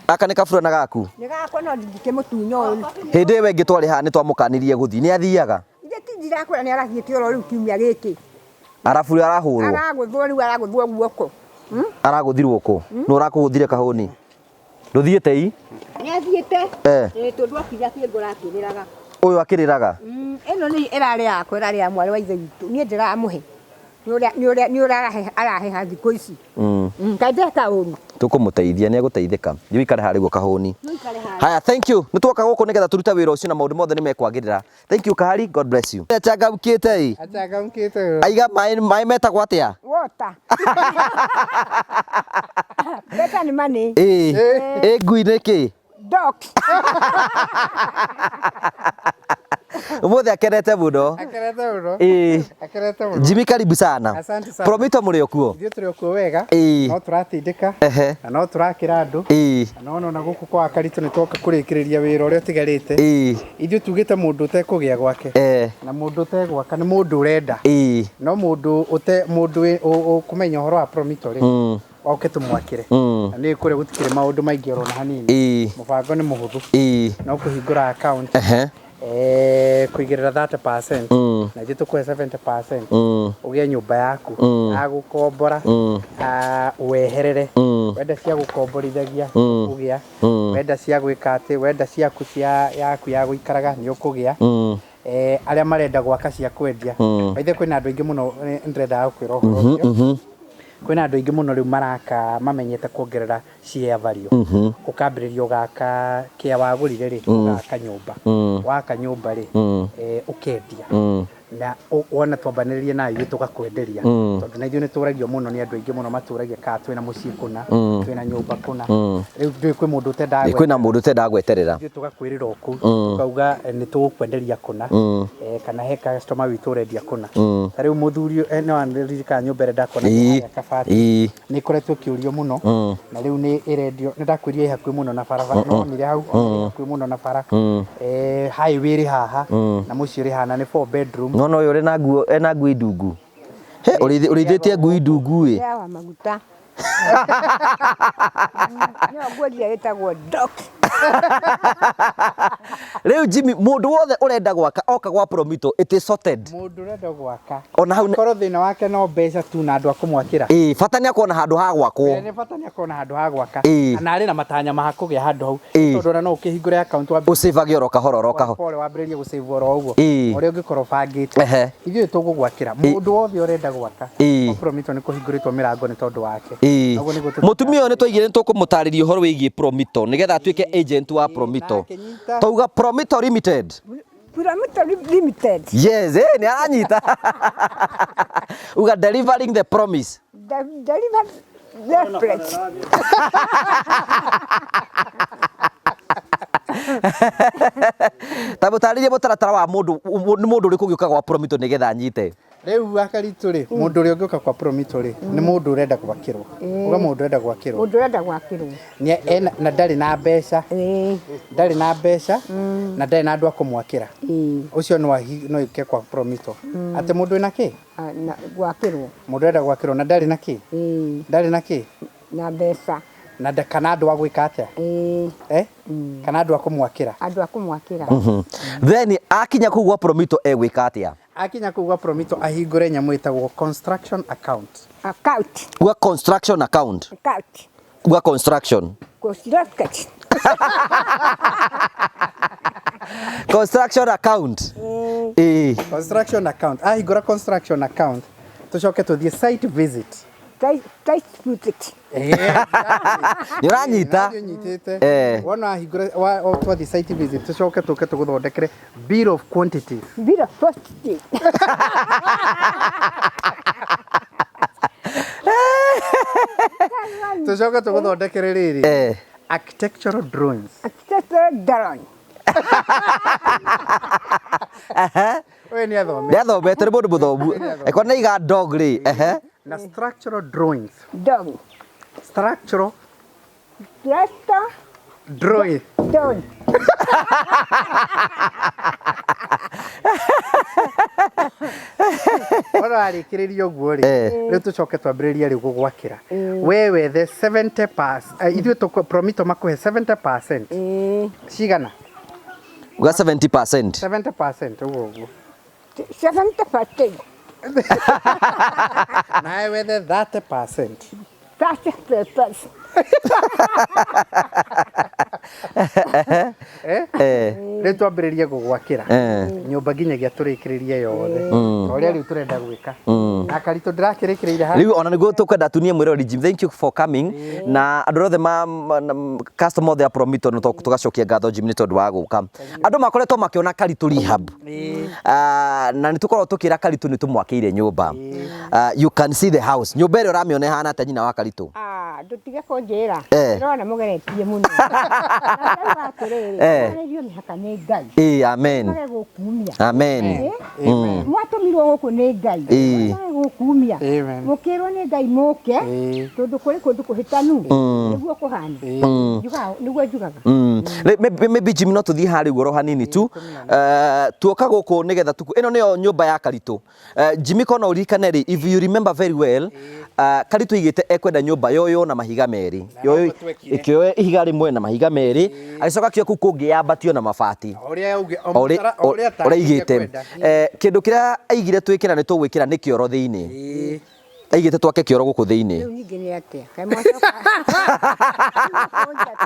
Gaka nĩ kaburana gaku? Nĩ gakwa no ndingĩkĩmũtunya ũyũ. Hĩndĩ ĩyo ĩngĩ twarĩ haha nĩ twamũkanirie gũthiĩ, nĩ athiaga? Ithe ti ndirakwĩra nĩ arathiĩte oro rĩu kiumia gĩkĩ. Arabu arahũrwo. Aragũthwo rĩu aragũthwo guoko. Aragũthirwo kũ? Nũ ũrakũgũthire kahũni? Ndũthiĩte i? Nĩ athiĩte. Eh. Ĩ tondũ akinya kĩngũra akĩrĩraga. Ũyũ akĩrĩraga. Ĩno nĩ ĩrarĩ yakwa, ĩrarĩ ya mwarĩ wa ithe witũ. Niĩ ndĩramũhe. Nĩ ũrĩa araheha thikũ ici. Kaĩ ndeka ũru. Tũkũmũteithia, nĩ egũteithĩka. Thiĩ ũikare harĩa ũguo kahũni. Ũikare harĩa. Haya, thank you. Nĩ tuoka gũkũ nĩgetha tũrute wĩra ũcio na maũndũ mothe nĩ mekwagĩrĩra. Thank you Kahari, God bless you. Achangamkĩte ĩ. Achangamkĩte. Aiga maĩ, maĩ metagwo atĩa? Water. Mbeca nĩ money. Ĩ. Ĩ ngui nĩ kĩ? Dog. Ũmũthĩ akenete mũno. Akenete mũno. Ĩ. Akenete mũno. Jimmy karibu sana. Asante sana. Promito mũrĩ o kuo? Ithuĩ tũrĩ o kuo wega. Ĩ. No tũratindĩka. Ehe. Na no tũrakĩra andũ. Ĩ. Na no ona gũkũ kwa Karitũ nĩ twoka kũrĩkĩrĩria wĩra ũrĩa ũtigarĩte. Ĩ. Ithuĩ tugĩte mũndũ ũtekũgĩa gwake. Eh. Na mũndũ ũtegwaka nĩ mũndũ ũrenda. Ĩ. No mũndũ ũte mũndũ ũkũmenya ũhoro wa Promito rĩ. Oke tũmwakĩre. Na nĩ kũrĩa gũtikĩrĩ maũndũ maingĩ oro na hanini. Ĩ. Mũbango nĩ mũhũthũ. Ĩ. No kũhingũra account. Ehe. Kũigĩrĩra 30% na ithuĩ tũkũhe 70% ũgĩe nyũmba yaku agũkombora weherere wenda cia gũkomborithagia ũkũgĩa wenda cia gwĩka atĩ wenda ciaku cia yaku ya gũikaraga nĩ ũkũgĩa arĩa marenda gwaka cia kwendia maithe kwĩna andũ aingĩ mũno ndĩrendaga gũkwĩra ũhoro ũcio kwĩna andũ aingĩ mũno rĩu maraka mamenyete kuongerera share value ũkambĩrĩria ũgaka kĩa wagũrire rĩ ũgaka nyũmba waka nyũmba rĩ ũkendia na wona twambanĩrĩrie na ithuĩ tũgakwenderia tondũ na ithuĩ nĩ tũragio mũno nĩ andũ aingĩ mũno matũragia kana twĩna mũciĩ kũna twĩna nyũmba kũna rĩu ndũĩ kwĩ mũndũ ũtendaga Kwĩna mũndũ ũtendaga gweterera. Ithuĩ tũgakwĩrĩra o kũu tũkauga nĩ tũgũkwenderia kũna kana he customer witũ ũrendia kũna ta rĩu mũthuri no aririkana nyũmba ĩrĩa ndakuona harĩa Kabati nĩ ĩkoretwo ĩkĩũrio mũno na rĩu nĩ ĩrendio nĩ ndakwĩrire ĩ hakuhĩ mũno na barabara no onire hau ĩ hakuhĩ mũno na bara highway ĩrĩ haha na mũciĩ ũrĩ haha na nĩ 4 bedroom. No no ũyũ ũrĩ na nguo ena ngui ndungu. He ũrĩithĩtie ngui ndungu ĩ. Yawa maguta. Nĩyo nguo ĩtagwo dog. Rĩu Jimmy mũndũ wothe ũrenda gwaka oka gwa Promito it is sorted. Mũndũ ũrenda gwaka Ona hau korwo thĩna wake no mbeca tu na andũ a kũmwakĩra. Ĩ bata nĩ akorwo na handũ ha gwakwo. Nĩ bata nĩ akorwo na handũ ha gwaka Ĩ. na arĩ na matanya ma kũgĩa handũ hau Ĩ. tondũ ona no ũkĩhingũre account wambĩrĩrie Ũcĩvage oro kahora oro kahora. pole wambĩrĩrie gũsave oro ũguo Ĩ. ũrĩa ũngĩkorwo ũbangĩte Ehe. ithuĩ tũgũgwakĩra mũndũ wothe ũrenda gwaka Ĩ. kwa Promito nĩ kũhingũrĩtwo mĩrango nĩ tondũ wake Ĩ. Ũguo nĩguo Mũtumia ũyũ nĩ twaigire nĩ tũkũmũtarĩria ũhoro wĩgiĩ Promito nĩgetha atuĩke agent wa Promito. Na akĩnyita. Twauga Promito Limited. Promito Limited. Yes, nĩ aranyita. Uga delivering the promise. Deliver the pledge. Ta mũtarĩrie mũtaratara wa mũndũ nĩ mũndũ ũrĩkũ ũgĩũka gwa Promito nĩgetha anyite. Rĩu Akaritũ rĩ mũndũ ũrĩa ũngĩũka kwa Promito rĩ nĩ mũndũ ũrenda gwakĩrwo uga mũndũ ũrenda gwakĩrwo Mũndũ ũrenda gwakĩrwo. Nĩ ena na ndarĩ na mbeca Ĩ. ndarĩ na mbeca na ndarĩ na andũ a kũmwakĩra Ĩ. ũcio no no oke kwa Promito atĩ mũndũ wĩna kĩ Na gwakĩrwo. Mũndũ ũrenda gwakĩrwo na ndarĩ na kĩ Ĩ. ndarĩ na kĩ Na mbeca. Na kana andũ a gwĩka atĩa Ĩ. Kana andũ a kũmwakĩra. Andũ a kũmwakĩra. Then akinya kũu gwa Promito egwĩka atĩa? Akinya kũu gwa Promito ahingũre nyamũ ĩtagwo construction account. Account. Gwa construction account. Account. Gwa construction. Construction. Construction account. Ĩ. Construction account ahingũra construction account tũcoke tũthiĩ site visit. Site visit. Nĩ ũranyita? Nĩ nyitĩte. Eh. Wona wahingũra twathiĩ site visit tũcoke tũke tũgũthondekere bill of quantities. Bill of quantities. Tũcoke tũgũthondekere rĩrĩ architectural drawings. Architectural drawing. Ũyũ nĩ athomete. Nĩ athomete nĩ mũndũ mũthomu. Eko nĩ iga dog rĩ. Ehe. Na structural drawings. Dog. Structural Structural drawing. Drawing. Wona warĩkĩrĩria ũguo rĩ rĩu tũcoke twambĩrĩrie rĩu gũgwakĩra we wethe 70% ithuĩ Promito makũhe 70% cigana Gwa 70%. 70% ũguo ũguo 70%. Nawe wethe 30%. 30%. Eh? Eh. Rĩu twambĩrĩrie gũgwakĩra Eh. nyũmba nginyagia tũrĩkĩrĩrie yothe ta ũrĩa rĩu tũrenda gwĩka na Karitũ ndĩrakĩrĩkĩrĩire haha. Rĩu ona nĩguo tũkwenda tunie mwĩroreri Jim, thank you for coming, na andũ othe customer othe a Promito nĩ tũgacokia ngatho Jim nĩ tondũ wa gũka. Andũ makoretwo makĩona Karitũ Rehab. Ah, na nĩ tũkoragwo tũkĩra Karitũ nĩ tũmwakĩire nyũmba. Ah, you can see the house. Nyũmba ĩrĩa ũramĩona ĩhana atĩa, nyina wa Karitũ? Ah, ndũtige kũnjĩra. Eh. Ndĩrona mũgeretie mũno. Na ndauga atĩrĩrĩ, Eh. mwarĩrio mĩhaka nĩ Ngai. Ĩĩ, amen. Mwage gũkumia. Amen. Eh? Mwatũmirwo gũkũ nĩ Ngai. Ĩĩ. Mwage gũkumia. Amen. Mũkĩrwo nĩ Ngai mũke, Ĩĩ. tondũ kũrĩ kũndũ kũhĩtanu. Nĩguo kũhana. Njugaga, nĩguo njugaga. Maybe Jim no tũthiĩ harĩa ũguo oro hanini tu. Eh, tuoka gũkũ nĩgetha tuku ĩno nĩyo nyũmba ya Karitũ. Eh, Jimmy, kono ũririkane rĩ, if you remember very well, Karitũ aigĩte ekwenda nyũmba yoywo na mahiga merĩ, yoywo noguo twekire. ĩkĩoya ihiga rĩmwe na mahiga merĩ, agĩcoka akĩoya kũu kũngĩ yambatio na mabati. O ũrĩa auge- o O mũtara- o ũrĩa ũrĩa aigĩte. kwenda. Eh, kĩndũ kĩrĩa aigire twĩkĩra nĩ tũgwĩkĩra nĩ kĩoro thĩinĩ. Ĩĩ. Aigĩte twake kĩoro gũkũ thĩinĩ. Rĩu ningĩ nĩ atĩa? Kaĩ mwacoka?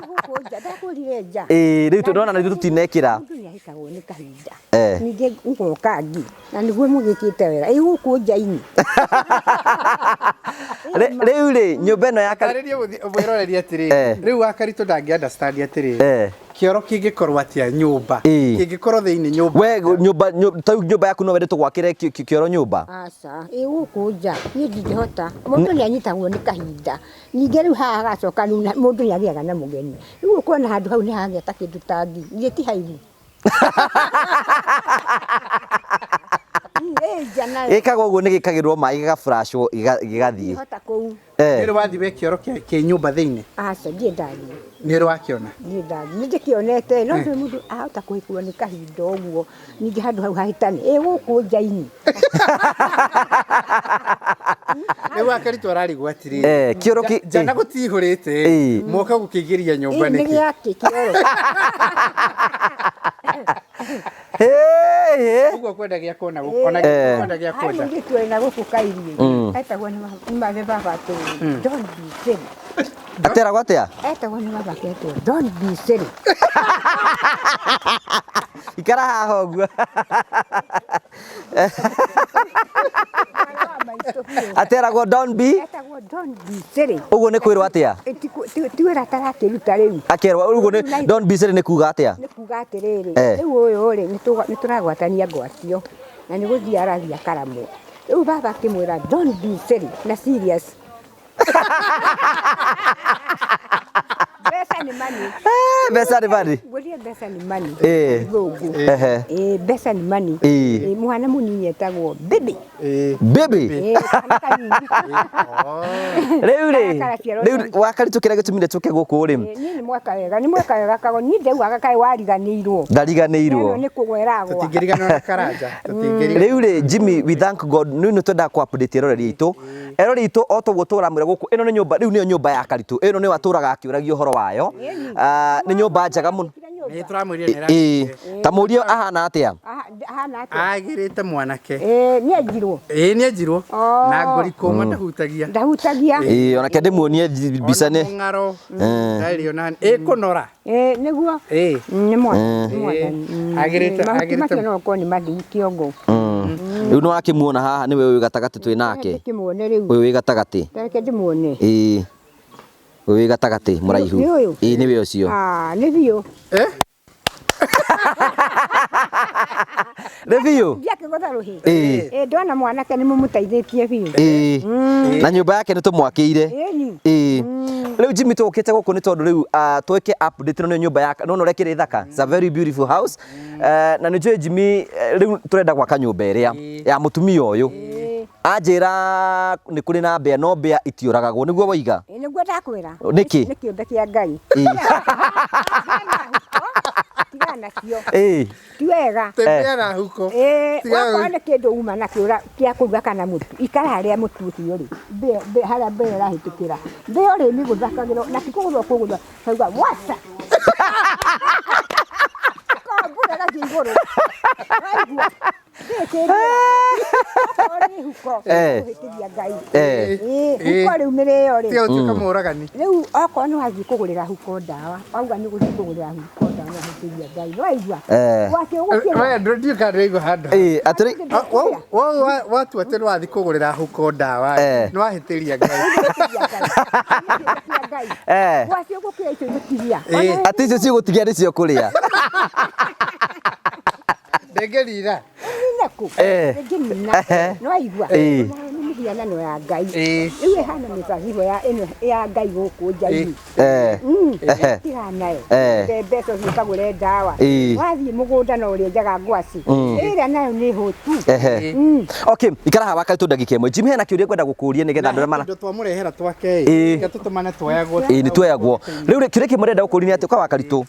Ti gũkũ nja, ndakũrire nja. Ĩĩ, rĩu tondũ na ithuĩ tũtinekĩra. Mũndũ nĩahĩtagwo nĩ kahinda. Eh. Ningĩ ngoka ngi na nĩguo mũgĩkĩte wega. Ĩ gũkũ nja-inĩ. Rĩu rĩ, nyũmba ĩno ya Karitũ Tarĩrie mwĩroreri atĩrĩrĩ, Eh. rĩu wa Karitũ ndangĩ understand atĩrĩrĩ, Eh. kĩoro kĩngĩkorwo atĩa nyũmba Ĩĩ. kĩngĩkorwo thĩinĩ nyũmba? We nyũmba ta rĩu nyũmba yaku no wende tũgwakĩre kĩoro nyũmba? Aca, ĩ gũkũ nja niĩ ndingĩhota. Mũndũ nĩanyitagwo nĩ kahinda. Ningĩ rĩu haha hagacoka rĩu mũndũ nĩagĩaga na mũgeni. Rĩu ũkona handũ hau nĩhagĩa ta kĩndũ ta ngi. Githĩ ti haibu? Ĩ nja nayo. Gĩkagwo ũguo, nĩ gĩkagĩrwo maĩ, gĩgaflashwo, gĩgathiĩ. Ndingĩhota kũu. Eh. Nĩ ũrĩ wathiĩ we kĩoro kĩ nyũmba thĩinĩ? Aca, ndirĩ ndathiĩ. Nĩ ũrĩ wakĩona? Ndirĩ ndathiĩ. Nĩ ndĩkĩonete, no ndũĩ mũndũ ahota kũhĩkwo nĩ kahinda ũguo. Ningĩ handũ hau hahĩtane. Ĩ gũkũ nja-inĩ. Rĩu wa Karitũ ararigwo atĩrĩrĩ, Eh, kĩoro nja na gũtihũrĩte, Ĩĩ. moka gũkĩingĩria nyũmba Ĩ nĩ nĩkĩ? gĩakĩ kĩoro? Hey, hey. Ũguo kwenda gĩa kuona gũkũ, ona Eh. kwenda gĩa Harĩ kwenda. mũirĩtu wĩna gũkũ kairie. Etagwo nĩ mathe baba atĩrĩrĩ, don't be silly. Ateragwo atĩa? Etagwo nĩ baba aketwo, don't be silly. Ikara haha ũguo. Mwana wa maitũ biũ. Ateragwo don't be. Etagwo don't be silly. Ũguo nĩ kwĩrwo atĩa? Ĩ, ti wĩra atarakĩruta rĩu. Akerwo ũguo nĩ don't be silly nĩ kuga atĩa? Nĩ kuga atĩrĩrĩ, Eh. rĩu ũyũ rĩ, nĩ tũragwatania ngwatio na nĩ gũthiĩ arathiĩ akaramwo. Rĩu baba akĩmwĩra don't be silly na serious. Mbeca nĩ money. Eh, mbeca nĩ money. Ngwĩrire mbeca nĩ money. Eh. Gĩthũngũ. Ehe. Ĩ, mbeca nĩ money. Ĩ. Ĩ, mwana mũnini etagwo baby. Ĩĩ. Baby. Ĩ, kana kanini. Rĩu rĩ, Karaciarwo rĩu wa Karitũ kĩrĩa gĩtũmire tũke gũkũ rĩ, Ĩ, niĩ nĩ mweka wega, nĩ mweka wega kago niĩ ndaugaga kaĩ wariganĩirwo. ndariganĩirwo. Ĩno nĩ kũgwa ĩragwa. Tũtingĩriganĩrwo na Karanja. Tũtingĩriganĩrwo. Rĩu rĩ, Jimmy, we thank God, rĩu nĩ twendaga kũ update eroreri aitũ. Eroreri aitũ, o toguo tũramwĩra gũkũ, ĩno nĩ nyũmba, rĩu nĩyo nyũmba ya Karitũ. Ĩno nĩyo atũraga akĩũragia ũhoro wayo. Ah, nĩ nyũmba njega mũno. Nĩ tũramwĩrire nĩ Ĩĩ, ta mũrie ahana atĩa? Ahana atĩa? agĩrĩte mwanake. Ĩ, nĩ enjirwo. Ĩĩ, nĩ enjirwo. Oh. Na ngori kũma ndahutagia. Ndahutagia. Ĩĩ, onake ndĩmuonie mbica Ona nĩ mũng'aro. Eh. Ndarĩ ona ĩ kũnora. Ĩ, nĩguo. Ĩĩ. Nĩ mwathani. Ĩĩ. Nĩ mwathani. Agĩrĩte- Mahuti macio no ũkorwo nĩ mathiu kĩongo. Rĩu nĩ wakĩmuona haha, nĩwe ũyũ gatagatĩ twĩ nake. Ndĩkĩmuone rĩu. Ũyũ wĩ gatagatĩ. Tareke ndĩmuone. Ĩĩ, ũyũ wĩ gatagatĩ mũraihu. Nĩ ũyũ? Ĩĩ, nĩwe ũcio. Ah, nĩ biũ. Eh? Nĩ biũ. Ndiakĩgũtha rũhĩ. Ĩĩ. Ĩ, ndona mwanake nĩ mũmũteithĩtie biũ. Ĩĩ, na nyũmba yake nĩ tũmwakĩire. Ĩni. Ĩĩ, rĩu Jimmy, tũgũkĩte gũkũ nĩ tondũ rĩu twĩke update. Ĩno nĩyo nyũmba ya nona ũrĩa kĩrĩ thaka. It's a very beautiful house. Eh, na nĩ njũĩ Jimmy, rĩu tũrenda gwaka nyũmba ĩrĩa ya mũtumia ũyũ. Anjĩra nĩ kũrĩ na mbĩa, no mbĩa itiũragagwo, nĩguo waiga? Ĩ, nĩguo ndakwĩra. Nĩkĩ? Nĩ kĩũmbe kĩa Ngai. Ĩĩ. Tigana nacio. Ĩĩ. Ti wega. Tembea na huko. Ĩ, Tiga wakorwo nĩ kĩndũ uma nakĩo kĩa kũruga kana mũtu, ikara harĩa mũtu ũcio rĩ, harĩa mbĩa ĩrahĩtũkĩra. Mbĩa rĩ nĩgũthakagĩrwo na ti kũgũthwo kũgũthwo, kauga waca. Kombũra. Ĩgathiĩ igũrũ. Waigua? Ndĩrĩ kĩndũ. Okorwo nĩ huko, Eh. kũhĩtĩria Ngai. Eh. Ĩĩ, huko rĩu mĩrĩo rĩ. Tiga gũtuĩka mũragani. Rĩu okorwo nĩ wathiĩ kũgũrĩra huko ndawa, wauga nĩ gũthiĩ kũgũrĩra huko ndawa nĩ wahĩtĩria Ngai. Nĩwaigua? Eh. Gwake ũgũkĩra. We ndũriũ kana ndĩraigua handũ. Ĩĩ, atĩrĩ Watua atĩ nĩwathiĩ kũgũrĩra huko ndawa Eh. nĩwahĩtĩria Ngai. Ũhĩtĩria Ngai. Ũhĩtĩria Ngai. Eh. Gwake ũgũkĩra icio igũtigia. Ĩĩ. Atĩ icio cigũtigia nĩcio kũrĩa. Ndĩngĩrira. Nina kũ? Eh. Ndĩngĩnina. Ehe. Nĩwaigua? Ĩĩ. Nayo nĩ mĩhianano ya Ngai. Ĩĩ. Rĩu ĩhana mĩthabibũ ya ĩno ya Ngai gũkũ nja-inĩ. Eh. Ehe. Tigana nayo. Eh. Ũte mbeca ũthiĩ ũkagũre ndawa. Ĩĩ. Wathiĩ mũgũnda no ũrĩenjaga ngwacĩ. Ĩrĩa nayo nĩ hũtu. Ehe. Okay, ikara haha wakaritũ ndagĩka ĩmwe. Jimmy hena kĩũria ngwenda gũkũria nĩgetha andũ arĩa mara Indo twamũrehera twake Ĩĩ. ĩ. Tũtũmane tuoyagwo. Ĩĩ nĩ tuoyagwo. Rĩu rĩ kĩũria kĩmwe ndĩrenda gũkũria nĩ atĩ kwa wakaritũ.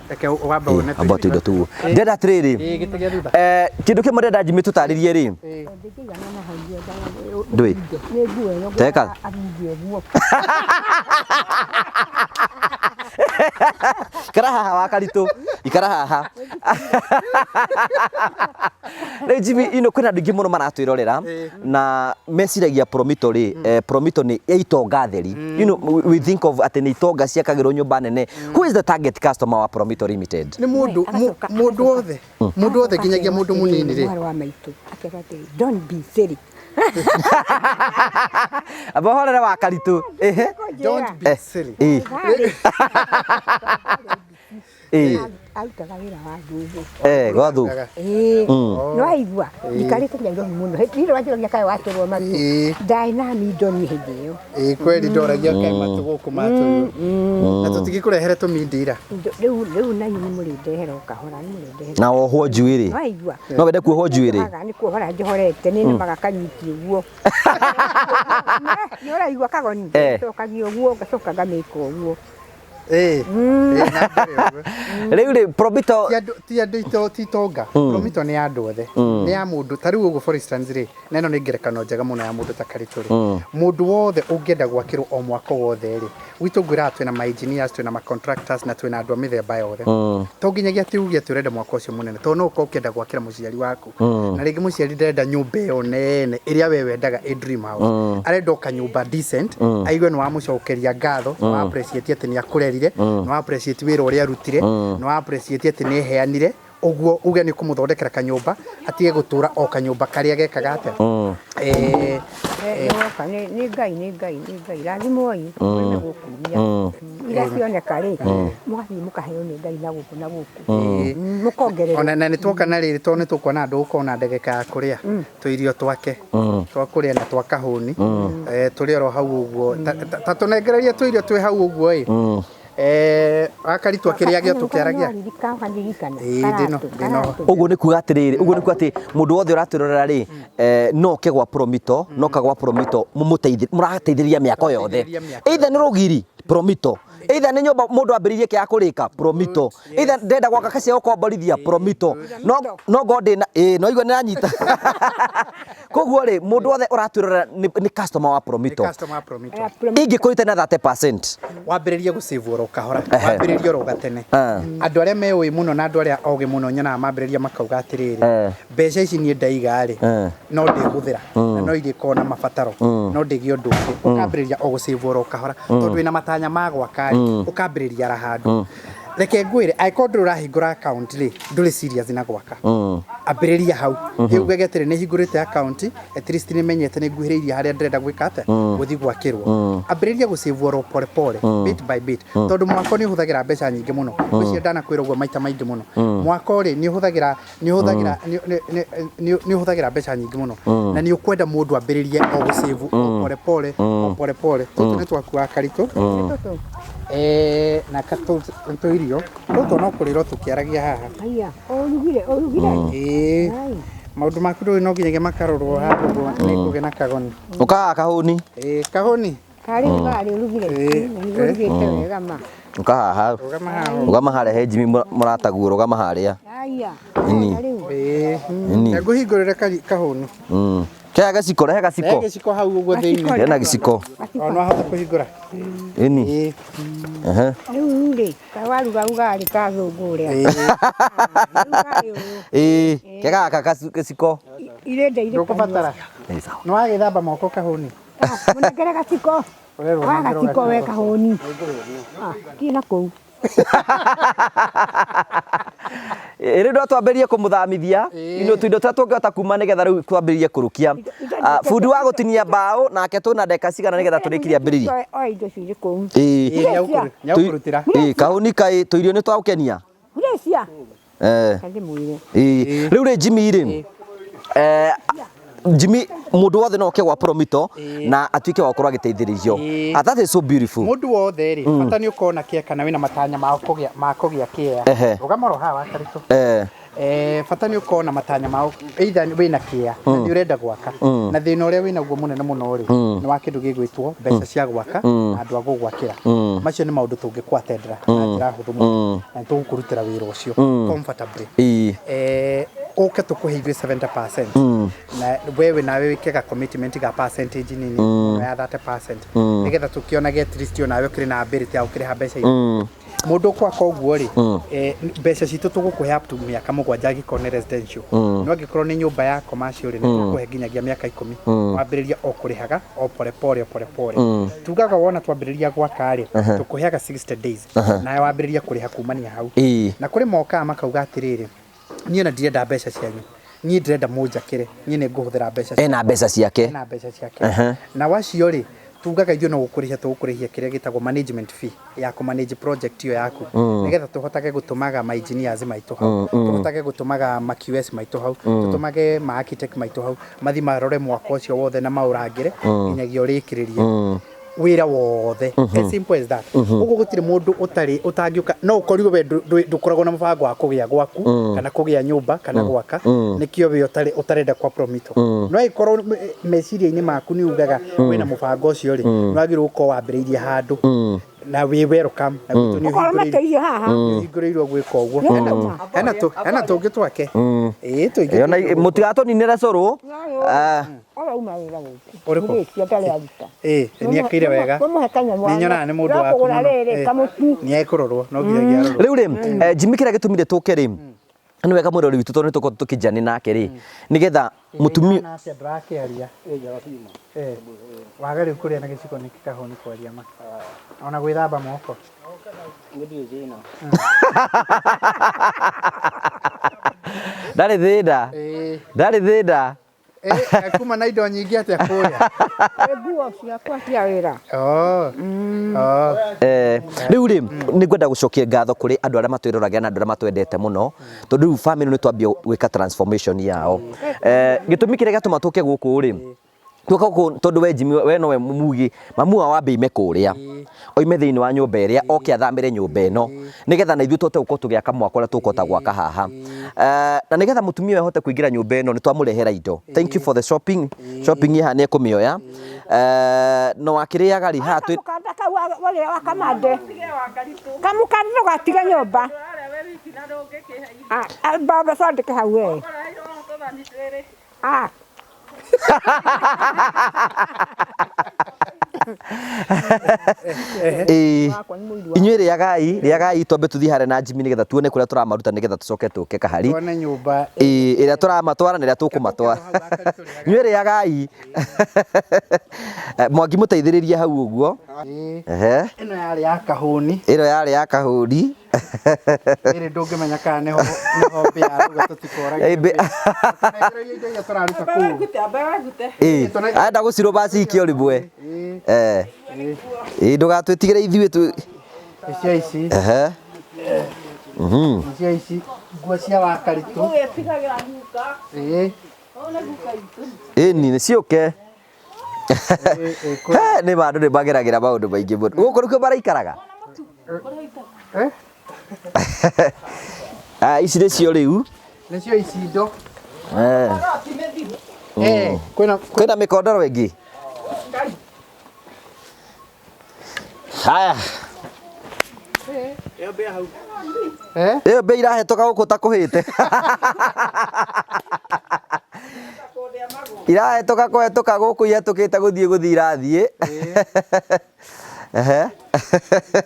Reke wambe wone Amba tũindo tũu. Ndĩrenda atĩrĩrĩ. Ĩĩ gĩtĩ gĩa thutha. Eh, kĩndũ kĩmwe ndĩrenda Jimmy tũtarĩrie rĩ. Ndĩngĩigana na hau Ndũĩ. Nĩ nguo ĩno Teka. aringie ũguo. Ikara haha wakaritũ. Ikara haha. Rĩu Jimmy, ino kwĩna andũ aingĩ mũno maratwĩrorera na meciragia Promito rĩ, eh, Promito nĩ ya itonga theri. You know, we think of atĩ nĩ itonga ciakagĩrwo nyũmba nene. Who is the target customer wa Promito Limited? Nĩ mũndũ mũndũ wothe. Mũndũ wothe nginyagia mũndũ mũnini rĩ. Mwarĩ wa maitũ akera atĩrĩ, don't be silly. Amba ũhorere wakaritũ. Ehe. Don't be silly. Ĩĩ. Harĩ Ĩĩ. arutaga wĩra wa thũgũ. Eh, gwa thũ. Ĩĩ. Nĩwaigua? Njikarĩte Nairobi mũno. Hĩndĩ ĩrĩa wanjũragia kaĩ watũrwo matũ. Ĩĩ. Ndarĩ na mindoni hĩndĩ ĩyo. Ĩĩ kweli ndoragia kaĩ matũ gũkũ matũ. Na tũtingĩkũrehere tũmindira. Rĩu rĩu na inyuĩ nĩmũrĩndehera o kahora nĩmũrĩndehera. Na wohwo njuĩrĩ. Nĩwaigua? No wende kuohwo njuĩrĩ. Njohaga, nĩ kuohora njohorete nĩ nĩmaga kanyiti ũguo. Nĩ ũraigua kagoni? Eh. Njokagia ũguo ngacoka ngamĩka ũguo. Ĩĩ. Ĩĩ na mbere ũguo. Rĩu rĩ Promito Ti andũ ti andũ ito ti itonga. Promito nĩ ya andũ othe. Nĩ ya mũndũ ta rĩu ũguo for instance rĩ, na ĩno nĩ ngerekano njega mũno ya mũndũ ta Karitũ rĩ. Mũndũ wothe ũngĩenda gwakĩrwo o mwaka wothe rĩ, gwitũ ngwĩraga twĩna ma engineers, twĩna ma contractors na twĩna andũ a mĩthemba yothe. To nginyagia atĩ uge atĩ ũrenda mwaka ũcio mũnene, tondũ no ũkorwo ũkĩenda gwakĩra mũciari waku. Na rĩngĩ mũciari ndarenda nyũmba ĩyo nene ĩrĩa we wendaga ĩ dream house. Arenda o kanyũmba decent, aigue nĩ wamũcokeria ngatho, nĩ wa appreciate atĩ nĩ akũrerire, nĩ wa appreciate wĩra ũrĩa arutire, nĩ wa appreciate atĩ nĩ eheanire ũguo uge nĩ kũmũthondekera kanyũmba atige gũtũra o kanyũmba karĩa gekaga atĩa. Eh, Nĩwoka nĩ nĩ Ngai nĩ Ngai nĩ Ngai rathimwoi mwene gũkumia. Iria cioneka rĩ mũgathiĩ mũkaheo nĩ Ngai na gũkũ na gũkũ. Mũkongererwo. Ona na nĩ tuoka na rĩrĩ tondũ nĩ tũkuona andũ gũkorwo na ndagĩka ya kũrĩa tũirio twake twa kũrĩa na twa kahũni Eh, tũrĩ oro hau ũguo Ta- ta tũnengererie tũirio twĩ hau ũguo ĩ Eh, akaritũ akĩrĩagia tũkĩaragia Ũkandirikana. Ĩĩ, ndĩno. Ũguo nĩ kuga atĩrĩrĩ, ũguo nĩ kuga atĩ mũndũ wothe ũratwĩrorera rĩ, eh, no oke gwa Promito, no oka gwa Promito mũmũteithie, mũrateithĩrĩria mĩako yothe. Mũrateithĩrĩria mĩako Either nĩ rũgiri, Promito. Either nĩ nyũmba mũndũ ambĩrĩirie kĩa kũrĩka, Promito. Either ndĩrenda gwaka kacia gũkomborithia, Promito. No no ngorwo ndĩna ĩĩ no igua nĩranyita. Koguo rĩ, mũndũ wothe ũratwĩrorera nĩ customer wa Nĩ Promito. customer wa Promito. Ingĩkũrĩte na 30%. Wambĩrĩrie gũsave oro kahora Ehe. wambĩrĩrie oro gatene Ah. andũ arĩa meũĩ mũno na andũ arĩa ogĩ mũno nyonaga mambĩrĩria makauga atĩrĩrĩ Eh. mbeca ici niĩ ndaiga rĩ Eh. no ndĩhũthĩra na no irĩkorwo na mabataro no ndĩgĩe ũndũ ũngĩ ũkambĩrĩria o gũsave oro kahora tondũ wĩna matanya ma gwaka rĩ ũkambĩrĩria ara handũ reke ngwĩre angĩkorwo ndũrĩ ũrahingũra account rĩ ndũrĩ serious na gwaka ambĩrĩria hau ugage atĩrĩ nĩ hingũrĩte account at least nĩ menyete nĩ nguhĩrĩirie harĩa ndĩrenda gwĩka atĩa gũthiĩ gwakĩrwo ambĩrĩria gũsave oro pole pole bit by bit tondũ mwako nĩ ũhũthagĩra mbeca nyingĩ mũno ngwĩciria ndanakwĩra ũguo maita maingĩ mũno mwako rĩ nĩ ũhũthagĩra nĩ ũhũthagĩra nĩ ũhũthagĩra mbeca nyingĩ mũno na nĩ ũkwenda mũndũ ambĩrĩrie o gũsave o pole pole o pole pole tũtũ nĩ twakuaga karitũ Eh, na tũirio tũtũ no kũrĩrwo tũkĩaragia haha Haiya, ũrugire ũrugire. ĩĩ Ai. maũndũ maku ndũĩ no nginyagia makarorwo handũ ũguo nĩ kũgĩa na kagoni Ũkaga kahũni. ĩĩ kahũni Karĩ karĩ ũrugire. Ĩĩ. Ũrugĩte wega ma. Ũka haha. rũgama haha Rũgama harĩa he Jimmy mũrataguo, rũgama harĩa. Haiya. Ini. Rĩu. ĩĩ Ini. ngũhingũrĩre kahũni Kĩo Kea gaciko, rehe Rehe gaciko. gĩciko hau ũguo thĩinĩ. Hena gĩciko. O no ahote kũhingũra. Ĩni. Ĩĩ. Ehe. Rĩu rĩ, kawaruga ugarĩ ka thũngũ ũrĩa. Ĩĩ. Rĩu ugarĩ ũyũ, Ĩĩ. Kega gaka gĩciko. irenda irĩ Ndũkũbatara. Ĩĩ sawa. Nĩ wagĩthamba moko kahũni. Mũnengere gaciko. Ũrerwo Wa ũnengerwo gaciko we kahũni. Thiĩ na kũu. Rĩu no twambĩrĩrie kũmũthamithia Ĩĩ. indo tũindo tũrĩa tũngĩhota kuma nĩgetha rĩu twambĩrĩrie kũrũkia. Ah, bundi wa gũtinia mbaũ nake twĩna ndagĩka cigana nĩgetha tũrĩkirie ambĩrĩrie. Oe indo cirĩ kũu. Ĩĩ. Ĩĩ, nĩegũkũrutĩra. Ĩĩ, kahũni kaĩ tũirio nĩ twagũkenia. Hurecia. Eh. Ndĩmwĩre. Ĩĩ. Rĩu rĩ Jimmy rĩ. Eh, Jimmy mũndũ wothe no oke gwa Promito na atuĩke wa gũkorwo agĩteithĩrĩrio. Ĩĩ. Ah, that is so beautiful. Mũndũ wothe rĩ, bata nĩ ũkorwo na kĩa kana wĩna matanya ma kũgĩa ma kũgĩa Ehe. kĩea. Rũgama oro haha Wakaritũ. Eh. Bata nĩ ũkorwo na matanya ma either wĩna kĩa na nĩ ũrenda gwaka na thĩna ũrĩa wĩnaguo mũnene mũno rĩ nĩ wa kĩndũ gĩgwĩtwo mbeca cia gwaka na andũ a gũgwakĩra. Macio nĩ maũndũ tũngĩkwatendera na njĩra hũthũ mũno na nĩ tũgũkũrutĩra wĩra ũcio comfortably. Ĩĩ. Ũke tũkũhe ithuĩ 70% na wewe nawe wĩke ga commitment ga percentage nini mũno ya 30% nĩgetha tũkĩonage at least onawe ũkĩrĩ na ability ya gũkĩrĩha mbeca iria mũndũ ũkwaka ũguo rĩ, mbeca citũ tũgũkũhe up to mĩaka 7 angĩkorwo nĩ residential, no angĩkorwo nĩ nyũmba ya commercial rĩ, nĩ tũgũkũhe nginyagia mĩaka 10 wambĩrĩria o kũrĩhaga o pore pore o pore pore. Tugaga wona twambĩrĩria gwaka rĩ, tũkũheaga 60 days nawe wambĩrĩria kũrĩha kumania hau. Ĩĩ. Na kũrĩ mokaga makauga atĩrĩrĩ, niĩ ona ndirenda mbeca cianyu, niĩ ndĩrenda mũnjakĩre, niĩ nĩ ngũhũthĩra mbeca ciakwa. Ena mbeca ciake. Ena mbeca ciake. Na wacio rĩ, tugaga ithuĩ no gũkũrĩhia tũgũkũrĩhia kĩrĩa gĩtagwo management fee ya kũ manage project ĩyo yaku nĩgetha tũhotage gũtũmaga ma engineers maitũ hau, tũhotage gũtũmaga ma QS maitũ hau, tũtũmage ma architect maitũ hau, mathi marore mwako ũcio wothe na maũrangĩre nginyagia ũrĩkĩrĩrie wĩra wothe, as simple as that. Ũguo gũtirĩ mũndũ ũtarĩ ũtangĩũka, no ũkorirwo we ndũkoragwo na mũbango wa kũgĩa gwaku kana kũgĩa nyũmba kana gwaka, nĩkĩo we ũtarĩ ũtarenda kwa Promito, no angĩkorwo meciria-inĩ maku nĩ ugaga wĩna mũbango ũcio rĩ, nĩ wagĩrĩirwo gũkorwo wambĩrĩirie handũ na wĩ welcome na gwitũ nĩ Ũkorwo ũhingũrĩirwo mateithio haha. nĩ ũhingũrĩirwo gwĩka ũguo. Hena hena tũngĩ twake, ĩĩ, tũingĩ. Ĩyo na mũtigatũninĩre cũrũ. Ah, Arauma wĩra gũkũ. Ũrĩkũ? Hurecia ndarĩ aruta. Ĩĩ, nĩ akĩire wega. Mũmũhe kanyamũ. Nĩ nyonaga nĩ mũndũ waku Ũkũgũra mũno. rĩrĩ Ĩĩ. kamũtu. Nĩ ekũrorwo no nginyagia arorwo. Rĩu rĩ, Jimmy, kĩrĩa gĩtũmire tũke rĩ, nĩ wega mwĩrori witũ tondũ nĩ tũkorwo tũkĩnjani nake rĩ, nĩgetha mũtumia Ĩhana atĩa ndũrakĩaria? Waga rĩu kũrĩa na gĩciko nĩkĩ kahũni kwaria ma ona gwĩthamba moko. Ndarĩ thĩna. Ĩĩ. Ndarĩ thĩna. Ĩĩ, kuma na indo nyingĩ atĩa kũrĩa? Nguo ciakwa cia wĩra. Oh. Oh. Rĩu rĩ, nĩ ngwenda gũcokia ngatho kũrĩ andũ arĩa matwĩroragĩra na andũ arĩa matwendete mũno, tondũ rĩu family nĩ twambia gwĩka transformation yao. Gĩtũmi kĩrĩa gĩatũma tũke gũkũ rĩ, tũka gũkũ tondũ we Jimmy, we nowe mugi mamu wao wambe ime kũrĩa, oime thĩinĩ wa nyũmba ĩrĩa oke athamĩre nyũmba ĩno nĩgetha na ithuĩ tũhote gũkorwo tũgĩaka mwako ũrĩa tũkũhota gwaka haha. Na nĩgetha mũtumia ũyũ ahote kũingĩra nyũmba ĩno nĩ twamũrehera indo. Thank you for the shopping. Shopping ĩ haha nĩ ekũmĩoya. No akĩrĩaga rĩ haha twĩ Kamũkanda kau ũrĩa wa kamande. Kamũkanda ndũgatige nyũmba. Ah, mbamba thondeke hau we. Ah, Ĩĩ. Inyuĩ rĩagai, rĩagai, twambe tũthiĩ harĩa na Jimmy nĩgetha tuone kũrĩa tũramaruta nĩgetha tũcoke tũke kahari. Tuone nyũmba. Ĩĩ, ĩrĩa tũramatwara na ĩrĩa tũkũmatwara. Inyuĩ rĩagai. Mwangi mũteithĩrĩrie hau ũguo. Ĩĩ. Ehe. Ĩno yarĩ ya kahũni. Ĩno yarĩ ya kahũni. Ĩrĩ ndũngĩmenya kana nĩho nĩho mbĩa arauga tũtikorage. Ĩ, mbĩa. Tũnengereria indo iria tũraruta kũu. Ĩĩ, arenda gũcirũba cikio rĩmwe. Ĩĩ. Eh. Ĩĩ, ndũgatwĩtigĩre ithuĩ tu. Icio ici. Ehe. Icio ici nguo cia Wakaritũ. Ĩĩ. Ĩni nĩ ciũke. Ĩĩ, ĩĩ, He, nĩ ma andũ nĩ mageragĩra maũndũ maingĩ mũno. Gũkũ nĩkuo maraikaraga? Eh? Ah, ici nĩcio rĩu. Nĩcio ici indo. Eh. Eh, kwĩna Kwĩna mĩkondoro ĩngĩ? Haya, eh? ĩyo mbĩa irahetũka gũkũ ta kũhĩte. Irahetũka kũhetũka gũkũ ihetũkĩte gũthiĩ gũthiĩ irathiĩ. Ehe.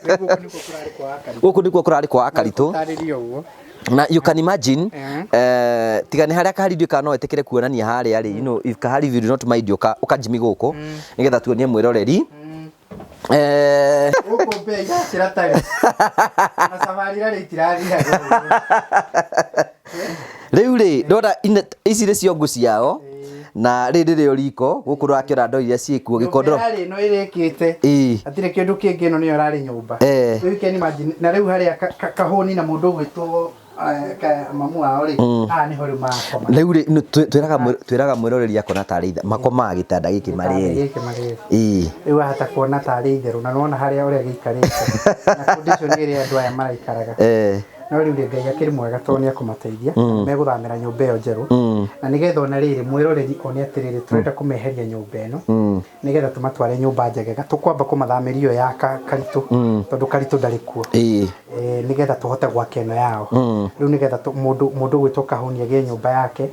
Rĩu gũkũ nĩkuo kũrarĩ kwa Wakaritũ. Gũkũ nĩkuo kũrarĩ kwa Wakaritũ. Tarĩria ũguo. Na you can imagine tiga nĩ harĩa kahari ndiũĩ kana no etĩkĩre kuonania harĩa rĩ, you know, if kahari if you do not mind ũka ũka Jimmy gũkũ nĩgetha tuonie mwĩroreri. Gũkũ mbĩa igacĩra tarĩ. Na cabarĩ irarĩ itirathiaga ũguo. Rĩu rĩ ndona ici nĩcio ngũ ciao na rĩrĩ nĩrĩo riko gũkũ ũrakĩona ndoo iria ciĩkuo gĩkondoro. Nyũmba ĩrarĩ ĩno ĩrĩkĩte. Ĩĩ. Hatirĩ kĩndũ kĩngĩ ĩno nĩyo ĩrarĩ nyũmba. Rĩu you can imagine na rĩu harĩa kahũni na mũndũ ũgwĩtwo mamu wao rĩ, haha nĩho rĩu marakoma. Rĩu rĩ, twĩraga mwĩroreri akona tarĩ makomaga gĩtanda gĩkĩ marĩ erĩ. Gĩkĩ marĩ erĩ. Ĩĩ. Rĩu wahota kuona tarĩ itherũ na nĩwona harĩa ũrĩa gĩikarĩte. Na condition ĩrĩa andũ aya maraikaraga. No rĩu rĩ, Ngai akĩrĩ mwega tondũ nĩ ekũmateithia. Megũthamĩra nyũmba ĩyo njerũ. Na nĩgetha ona rĩrĩ mwĩroreri one atĩrĩrĩ tũrenda kũmeheria nyũmba ĩno. Nĩgetha tũmatware nyũmba njegega. Tũkwamba kũmathamĩria ĩyo ya Karitũ. Tondũ Karitũ ndarĩ kuo. Nĩgetha tũhote gwaka ĩno yao. Rĩu nĩgetha mũndũ ũgwĩtwo Kahũni agĩe nyũmba yake.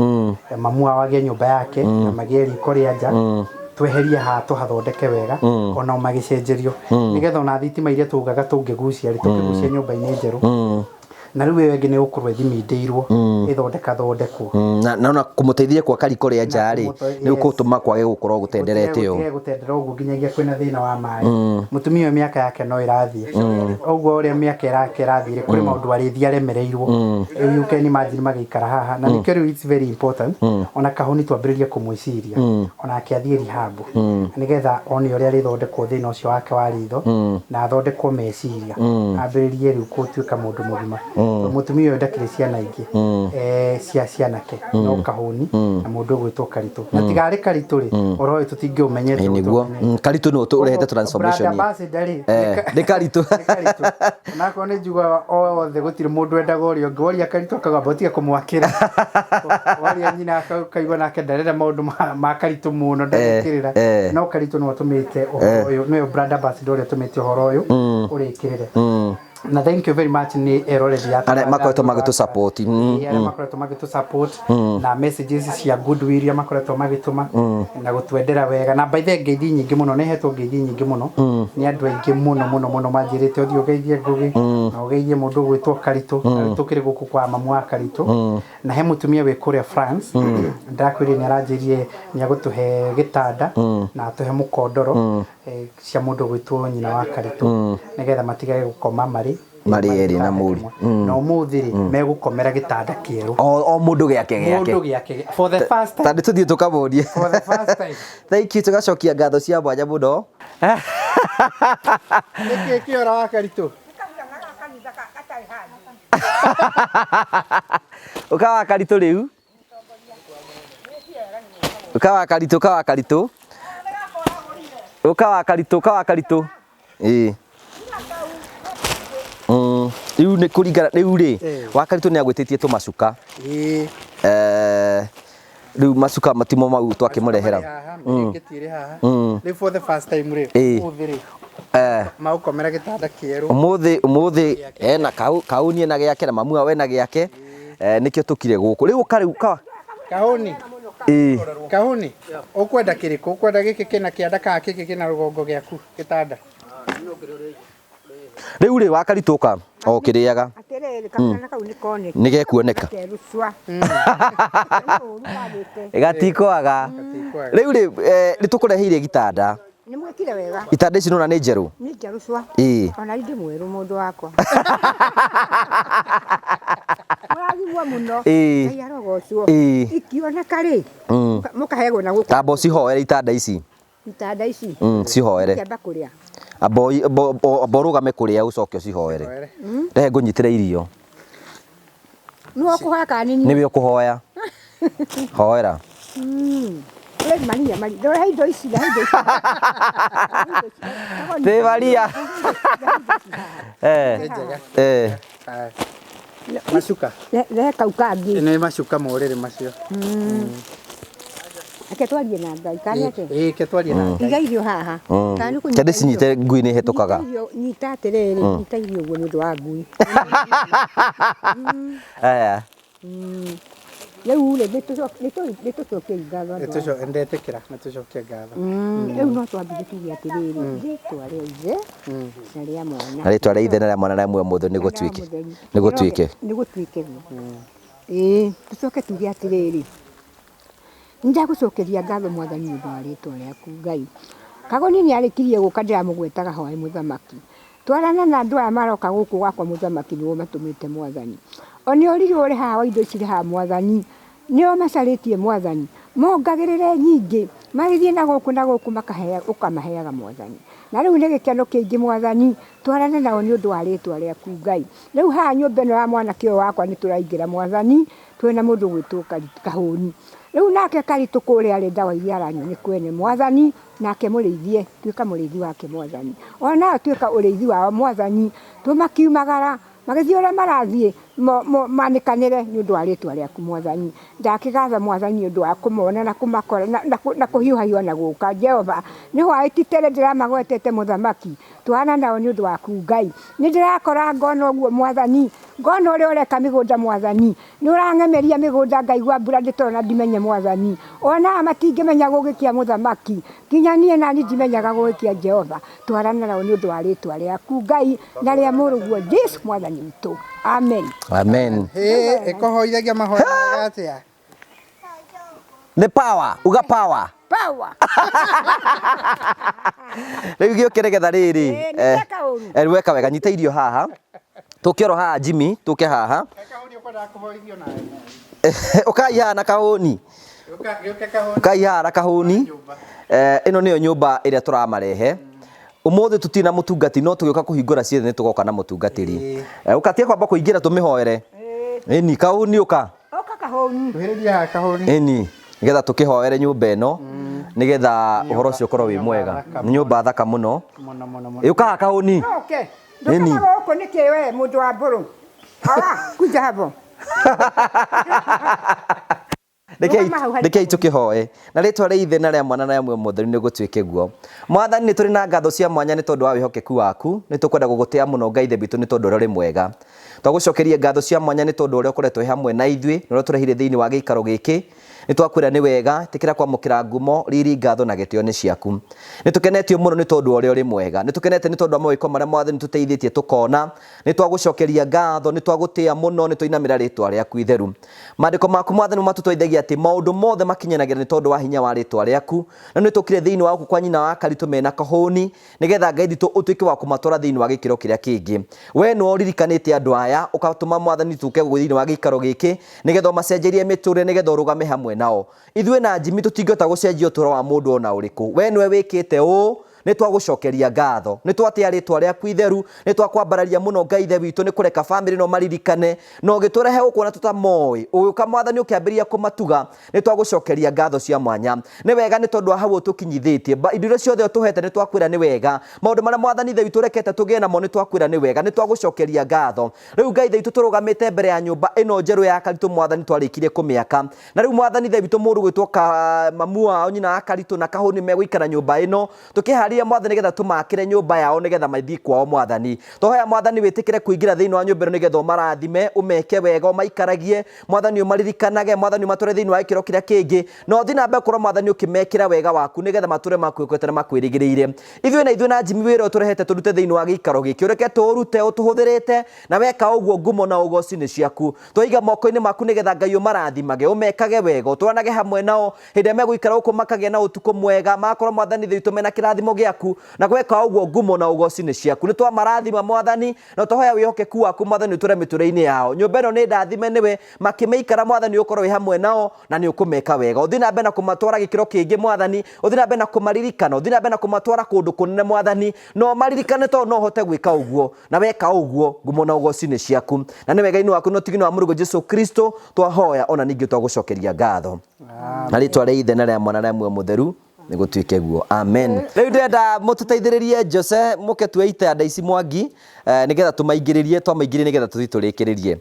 Mamu wao agĩe nyũmba yake. Na magĩe riko rĩa nja. Tweherie haha tũhathondeke wega. Ona magĩcenjerio. Nĩgetha ona thitima iria tugaga tũngĩgucia rĩ, tũkĩgucia nyũmba-inĩ njerũ. Na rĩu ĩyo ĩngĩ nĩ gũkorwo ĩthimindĩirwo, ĩthondeka thondekwo. Na ona kũmũteithia gwaka riko rĩa nja rĩ, nĩ gũtũma kwage gũkorwo gũtenderete ũũ. Gũtige gũtendera ũguo nginyagia kwĩna thĩna wa maĩ. Mũtumia ũyũ mĩaka yake no ĩrathiĩ. Ũguo ũrĩa mĩaka yake ĩrathiĩ rĩ, kũrĩ maũndũ arĩthiĩ aremereirwo. Rĩu you can imagine magĩikara haha. Na nĩkĩo rĩu it's very important. Ona Kahũni twambĩrĩrie kũmwĩciria. Onake athiĩ rehab. Nĩgetha one ũrĩa arĩthondekwo thĩna ũcio wake wa ritho. Na athondekwo meciria. Ambĩrĩrie rĩu gũtuĩka mũndũ mũgima. Mũtumia ũyũ ndakĩrĩ ciana ingĩ. Cia cianake. No Kahũni na mũndũ ũgwĩtwo Karitũ. Na tiga arĩ Karitũ rĩ, ũhoro ũyũ tũtingĩũmenyete ũguo Nĩguo. tũmenyete. Karitũ nĩwe ũrehete transformation. Brand ambassador rĩ, Nĩ Karitũ. Nĩ Karitũ. Onakorwo nĩ njugaga othe gũtirĩ mũndũ wendaga ũrĩa ũngĩ. Woria Karitũ akauga ũtige kũmwakĩra. Woria nyina akaigua nake ndarenda maũndũ ma Karitũ mũno ndagĩkĩrĩra. No Karitũ nĩwe ũtũmĩte ũhoro ũyũ, nĩwe brand ambassador ũrĩa ũtũmĩte ũhoro ũyũ ũrĩkĩrĩre. Na thank you very much nĩ eroreri a Arĩa makoretwo magĩtũ support. Arĩa makoretwo magĩtũ support na messages cia goodwill iria makoretwo magĩtũma na gũtwendera wega. Na by the way ngeithi nyingĩ mũno, nĩ hetwo ngeithi nyingĩ mũno nĩ andũ aingĩ mũno mũno mũno manjĩrĩte ũthiĩ ũgeithie Ngũgĩ na ũgeithie mũndũ ũgwĩtwo Karitũ. Na rĩu tũkĩrĩ gũkũ kwa mamu wa Karitũ. Na he mũtumia wĩ kũrĩa France ndakwĩrire nĩ aranjĩrire nĩ agũtũhe gĩtanda na atũhe mũkondoro cia mũndũ ũgwĩtwo nyina wa Karitũ nĩgetha matigage gũkoma marĩ Marĩ erĩ na mũri. Na ũmũthĩ rĩ megũkomera gĩtanda kĩerũ. O mũndũ gĩake gĩake. Mũndũ gĩake. For the first time. Ta nĩ tũthiĩ tũkamonie. For the first time. Thank you, tũgacokia ngatho cia mwanya mũno. Nĩkĩ kĩora wa Karitũ? Ũka wa Karitũ rĩu. Ũka wa Karitũ, ũka wa Karitũ. Ũka wa Karitũ, ũka wa Karitũ. Ĩĩ. Rĩu nĩ kũringana rĩu rĩ, wa Karitũ nĩ agwĩtĩtie tũmacuka. Rĩu macuka matimo mau twakĩmũrehera. Mĩrĩngĩti ĩrĩ haha. Rĩu for the first time rĩ, ũmũthĩ rĩ, magũkomera gĩtanda kĩerũ. Ũmũthĩ ena kauni ena gĩake na mamu wao ena gĩake. Nĩkĩo tũkire gũkũ. Rĩu ũka rĩu ka. Kahũni. Kahũni. Ũkwenda kĩrĩkũ? Ũkwenda gĩkĩ kĩna kĩanda kana gĩkĩ kĩna rũgongo gĩaku gĩtanda? Rĩu rĩ wa Karitũ ũka o ũkĩrĩaga. Atĩrĩrĩ, kamwana kau nĩ koneka. Nĩ gekuoneka. Gakerũ cua. Gatikwaga. Rĩu rĩ, nĩ tũkũreheire gĩtanda. Nĩ mwĩkire wega. Itanda ici nĩwona nĩ njerũ? Nĩ njerũ cua. Ona ndĩ mwerũ mũndũ wakwa. Mũrathimwo mũno. Ngai arogocwo. Ikioneka rĩ, mũkaheagwo na gũkũ. Amba ũcihoere itanda ici. Itanda ici? Cihoere. Ingĩamba kũrĩa. Amba ũrũgame kũrĩa ũcoke ũcihoere. Rehe ngũnyitĩre irio. Nĩwe ũkũhoya kana nĩ niĩ? Nĩwe ũkũhoya. Hoera. We Maria, Maria, ndore indo ici, rehe indo ici. Tĩ Maria. Macuka. Rehe kau kangĩ. Nĩ macuka morĩrĩ macio. Reke twarie na Ngai, kana atĩa? Ĩĩ, reke twarie na Ngai. Iga irio haha. Kana nĩ kũnyita Kende cinyite ngui nĩ ĩhĩtũkaga. Nyita atĩrĩrĩ, nyita irio ũguo nĩ ũndũ wa ngui. Aya. Rĩu rĩ, nĩtũcokiei ngatho andũ aya. Ndetĩkĩra nĩtũcokie ngatho. Rĩu no twambire tuge atĩrĩrĩ, rĩtwa rĩa ithe na rĩa mwana Na rĩtwa rĩa ithe na rĩa mwana na rĩa muoyo mũtheru nĩgũtuĩke. Nĩgũtuĩke. Nĩgũtuĩke guo. Ĩĩ, tũcoke tuge atĩrĩrĩ, nĩndagũcokeria ngatho mwathani nĩ ũndũ wa rĩtwa rĩaku Ngai. Kagoni nĩ arĩkirie gũka ndĩramũgwetaga hwaĩ mũthamaki. Twarana na andũ aya maroka gũkũ gwakwa mũthamaki nĩwe ũmatũmĩte mwathani. O nĩ ũrirũ ũrĩ haha wa indo ici irĩ haha mwathani, nĩo macarĩtie mwathani. Mongagĩrĩre nyingĩ, magĩthiĩ na gũkũ na gũkũ makaheaga, ũkamaheaga mwathani. Na rĩu nĩ gĩkeno kĩingĩ mwathani, twarane nao nĩ ũndũ wa rĩtwa rĩaku Ngai. Rĩu haha nyũmba ĩno ya mwanake ũyũ wakwa nĩ tũraingĩra mwathani, twĩna mũndũ ũgwĩtwo Kahũni. Rĩu nake Karitũ kũrĩa arĩ ndawa iria aranyua nĩ kwene mwathani, nake mũrĩithie, tuĩka mũrĩithi wake mwathani. O nao tuĩka ũrĩithi wao mwathani, tũmakiumagara, magĩthiĩ ũrĩa marathiĩ, manĩkanĩre nĩ ũndũ wa rĩtwa rĩaku mwathani. Ndakĩgatha mwathani nĩ ũndũ wa kũmona na kũmakora na kũhiũhahiũha na gũka. Jehova, nĩ hwaĩ ti tene ndĩramagwetete mũthamaki, twarana nao nĩ ũndũ waku Ngai. Nĩ ndĩrakora ngona ũguo mwathani, ngona ũrĩa ũreka mĩgũnda mwathani, nĩ ũrang'emeria mĩgũnda ngaigua mbura ndĩtoro na ndimenye mwathani. Ona matingĩmenya gũgĩkia mũthamaki, nginya niĩ nani ndimenyaga gũgĩkia Jehova. Twarana nao nĩ ũndũ wa rĩtwa rĩaku Ngai na rĩa mũrũguo Jesu mwathani witũ. Amen. Amen. Hĩ, ĩkũhoithagia mahoya mega atĩa? Nĩ power, uga power. Power. Rĩu gĩũke nĩgetha rĩrĩ. Ĩĩ, nĩ ndeka ũru. Eh, weka wega, nyita irio haha. Tũke oro haha Jimmy, tũke haha. Kahũni ũkwendaga kũhoithio nawe. Ũkai haha na kahũni. Gĩũke kahũni. Ũkai haha na kahũni. Eh, ĩno nĩyo nyũmba ĩrĩa tũramarehe. Ũmũthĩ tũtirĩ na mũtungati no tũgĩũka kũhingũra ciothe nĩ tũgoka na mũtungatĩri. Eh, ũkatia kwamba kũingĩra tũmĩhoere. Ĩni, kahũni ũka. Ũka kahũni. Kuhĩrĩria haha kahũni. Ĩni, nĩgetha tũkĩhoere nyũmba ĩno, nĩgetha ũhoro ũcio ũkorwo wĩ mwega. Nĩ nyũmba thaka mũno. Mũno mũno mũno. Ĩ, ũka haha kahũni. Okay. Ĩni. Ndũkaga gũkũ nĩkĩ we mũndũ wa mbũrũ? Awa, kuja hapo. Rekei Rũgama hau harĩ rekei tũkĩhoe na rĩtwa rĩa ithe na rĩa mwana na rĩa muoyo mũtheru nĩ gũtuĩke guo. Mwathani nĩ tũrĩ na ngatho cia mwanya nĩ tondũ wa wĩhokeku waku, nĩ tũkwenda gũgũtĩa mũno Ngai ithe witũ nĩ tondũ ũrĩa ũrĩ mwega. Twagũcokeria ngatho cia mwanya nĩ tondũ ũrĩa ũkoretwo wĩ hamwe na ithuĩ na ũrĩa ũtũrehire thĩinĩ wa gĩikaro gĩkĩ. Nĩ twakwĩra nĩ wega, ĩtĩkĩra kwamũkĩra ngumo, riri, ngatho na gĩtĩo nĩ ciaku. Nĩ tũkenetio mũno nĩ tondũ wa ũrĩa ũrĩ mwega. Nĩ tũkenete nĩ tondũ wa mawĩko marĩa Mwathani tũteithĩtie tũkona. Nĩ twagũcokeria ngatho, nĩ twagũtĩa mũno, nĩ twainamĩra rĩtwa rĩaku itheru. Maandĩko maku Mwathani matũteithagia atĩ maũndũ mothe makinyanagĩra nĩ tondũ wa hinya wa rĩtwa rĩaku. Na nĩ tũkire thĩinĩ wa gũkũ kwa nyina wa Karitũ mena kahũni, nĩgetha Ngai witũ ũtuĩke wa kũmatwara thĩinĩ wa gĩkĩro kĩrĩa kĩngĩ. We nĩwe ũririkanĩte andũ aya, ũgatũma Mwathani tũke thĩinĩ wa gĩikaro gĩkĩ, nĩgetha ũmacenjerie mĩtũrĩre, nĩgetha ũrũgame hamwe nao. Ithuĩ na Jimmy tũtingĩhota gũcenjia ũtũũro wa mũndũ ona ũrĩkũ. We nĩwe wĩkĩte ũũ, nĩ twagũcokeria ngatho. Nĩ twatĩa rĩtwa rĩaku itheru, nĩ twakwambararia mũno Ngai ithe witũ nĩ kũreka famĩlĩ ĩno maririkane, na ũgĩtũrehe gũkũ ona tũtamoĩ. Ũgĩũka Mwathani ũkĩambĩrĩria kũmatuga, nĩ twagũcokeria ngatho cia mwanya. Nĩ wega nĩ tondũ wa hau ũtũkinyithĩtie. Indo iria ciothe ũtũhete nĩ twakwĩra nĩ wega. Maũndũ marĩa Mwathani ithe witũ ũrekete tũgĩe namo nĩ twakwĩra nĩ wega. Nĩ twagũcokeria ngatho. Rĩu Ngai ithe witũ tũrũgamĩte mbere ya nyũmba ĩno njerũ ya Karitũ Mwathani twarĩkirie kũmĩaka. Na rĩu Mwathani ithe witũ mũndũ gwĩtwo ka mamu wao nyina wa Karitũ na Kahũni megũikara nyũmba ĩno. Tũkĩharĩria Mwathani nĩgetha tũmakĩre nyũmba yao nĩgetha mathiĩ kwao Mwathani. Twahoya Mwathani wĩtĩkĩre kũingĩra thĩinĩ wa nyũmba ĩno nĩgetha ũmarathime, ũmeke wega, ũmaikaragie, Mwathani ũmaririkanage, Mwathani ũmatware thĩinĩ wa gĩkĩro kĩrĩa kĩngĩ, na ũthiĩ na mbere gũkorwo Mwathani ũkĩmekĩra wega waku nĩgetha matũre makwĩhokete na makwĩrĩgĩrĩire. Ithuĩ na ithuĩ na Jimmy wĩra ũyũ ũtũrehete tũrute thĩinĩ wa gĩikaro gĩkĩ, ũreke tũũrute ũtũhũthĩrĩte, na weka ũguo ngumo na ũgoci nĩ ciaku. Twaiga moko-inĩ maku nĩgetha Ngai ũmarathimage, ũmekage wega, ũtũranage hamwe nao, hĩndĩ ĩrĩa megũikara gũkũ makagĩa na ũtukũ mwega, magakorwo Mwathani Ithe witũ mena kĩrathimo gĩaku, na gweka ũguo ngumo na ũgoci nĩ ciaku. Nĩ twamarathima Mwathani, na twahoya wĩhokeku waku Mwathani ũtũre mĩtũrĩre-inĩ yao. Nyũmba ĩno nĩ ndathime nĩwe, makĩmĩikara Mwathani ũgũkorwo wĩ hamwe nao, na nĩ ũkũmeka wega. Ũthiĩ na mbere na kũmatwara gĩkĩro kĩngĩ Mwathani, ũthiĩ na mbere na kũmaririkana, ũthiĩ na mbere na kũmatwara kũndũ kũnene Mwathani, na ũmaririkane tondũ no ũhote gwĩka ũguo. Na weka ũguo ngumo na ũgoci nĩ ciaku. Na nĩ wega-inĩ waku na ũtugi-inĩ wa Mũrũguo Jesu Kristo twahoya ona ningĩ twagũcokeria ngatho. Na rĩtwa rĩa Ithe na rĩa Mwana na rĩa Muoyo Mũtheru nĩ gũtuĩke guo. Amen. Rĩu ndĩrenda mũtũteithĩrĩrie Jose mũke tuoe itanda ici Mwangi nĩgetha tũmaingĩrĩrie, twamaingĩrĩria nĩgetha tũthiĩ tũrĩkĩrĩrie.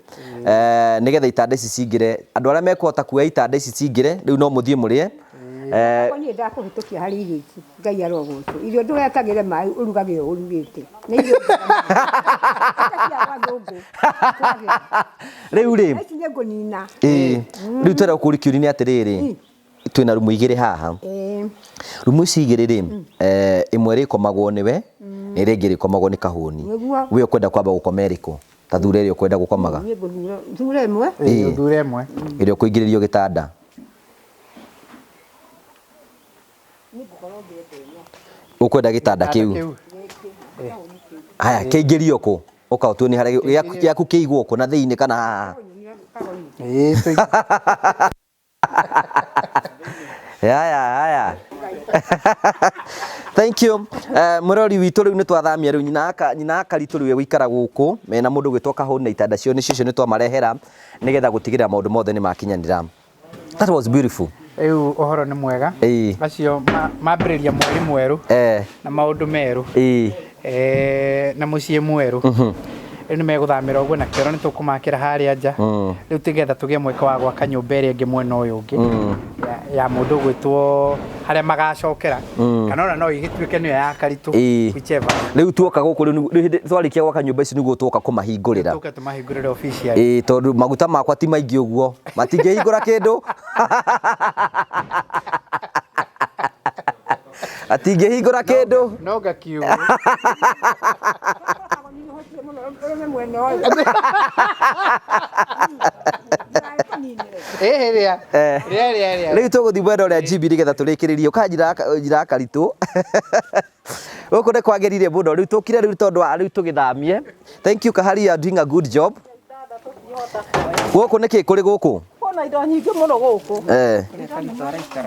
Nĩgetha itanda ici cingĩre. Andũ arĩa mekũhota kuoya itanda ici cingĩre, rĩu no mũthiĩ mũrĩe. Eh, Niĩ ndakũhĩtũkia harĩ irio ici Ngai arogocwo. Irio ndũgekagĩre maĩ ũrugage o ũrugĩte. Nĩ irio njega mũno. Ata cia gwathũngũ. Kwagĩra. Rĩu rĩ Ici nĩ ngũnina. Ĩĩ, rĩu twenda gũkũria kĩũria nĩ atĩrĩrĩ, twĩna rumu igĩrĩ haha. Rumu ici igĩrĩ rĩ, ĩmwe ĩrĩkomagwo nĩwe na ĩrĩa ĩngĩ ĩrĩkomagwo nĩ Kahũni. Nĩguo. We ũkwenda kwamba gũkoma ĩrĩkũ? Ta thura ĩrĩa ũkwenda gũkomaga. Niĩ ngũthura thure ĩmwe. Ĩĩ, ũthure ĩmwe. Ĩrĩa ũkũingĩrĩrio gĩtanda. Ũkwenda gĩtanda kĩu? Kĩu. Haya, kĩingĩrio kũ? Ũka ũtuonie harĩa gĩaku kĩigwo kũ na thĩinĩ kana haha? Ĩĩ, Haya, haya. Thank you. Mũrori witũ rĩu nĩ twathamia rĩu nyina Akaritũ rĩu egũikara gũkũ mena mũndũ ũgwĩtwo Kahũni na itanda cio nĩcio icio nĩ twamarehera nĩgetha gũtigĩrĩra maũndũ mothe nĩ makinyanĩra. That was beautiful. Rĩu ũhoro nĩ mwega. Ĩĩ. Acio mambĩrĩria mweri mwerũ na maũndũ merũ. Na mũciĩ mwerũ. Rĩu nĩ megũthamĩra ũguo na kĩoro nĩ tũkũmakĩra harĩa nja. Rĩu tũgetha tũgĩe mweke wa gwaka nyũmba ĩrĩa ĩngĩ mwena ũyũ ũngĩ ya mũndũ ũgwĩtwo harĩa magacokera kana ona no ĩgĩtuĩke nĩyo ya Karitũ, whichever. Rĩu tuoka gũkũ rĩu hĩndĩ twarĩkia gwaka nyũmba ici nĩguo tuoka kũmahingũrĩra. Tũke tũmahingũrĩre officially. Ĩĩ, tondũ maguta makwa ti maingĩ ũguo matingĩhingũra kĩndũ. Atingĩhingũra kĩndũ. No ngakiugo. Ũrũme mwena ũyũ. Ĩĩ, rĩa. Rĩa, rĩa, rĩa. Rĩu tũgũthiĩ mwena ũrĩa GB nĩgetha tũrĩkĩrĩrie. Ũka njira Karitũ. Gũkũ nĩ kwagĩrire mũno. Rĩu tũkire rĩu tondũ wa rĩu tũgĩthamie. Thank you Kahari, you are doing a good job. Gũkũ nĩkĩ kũrĩ gũkũ? Kwĩna indo nyingĩ mũno gũkũ.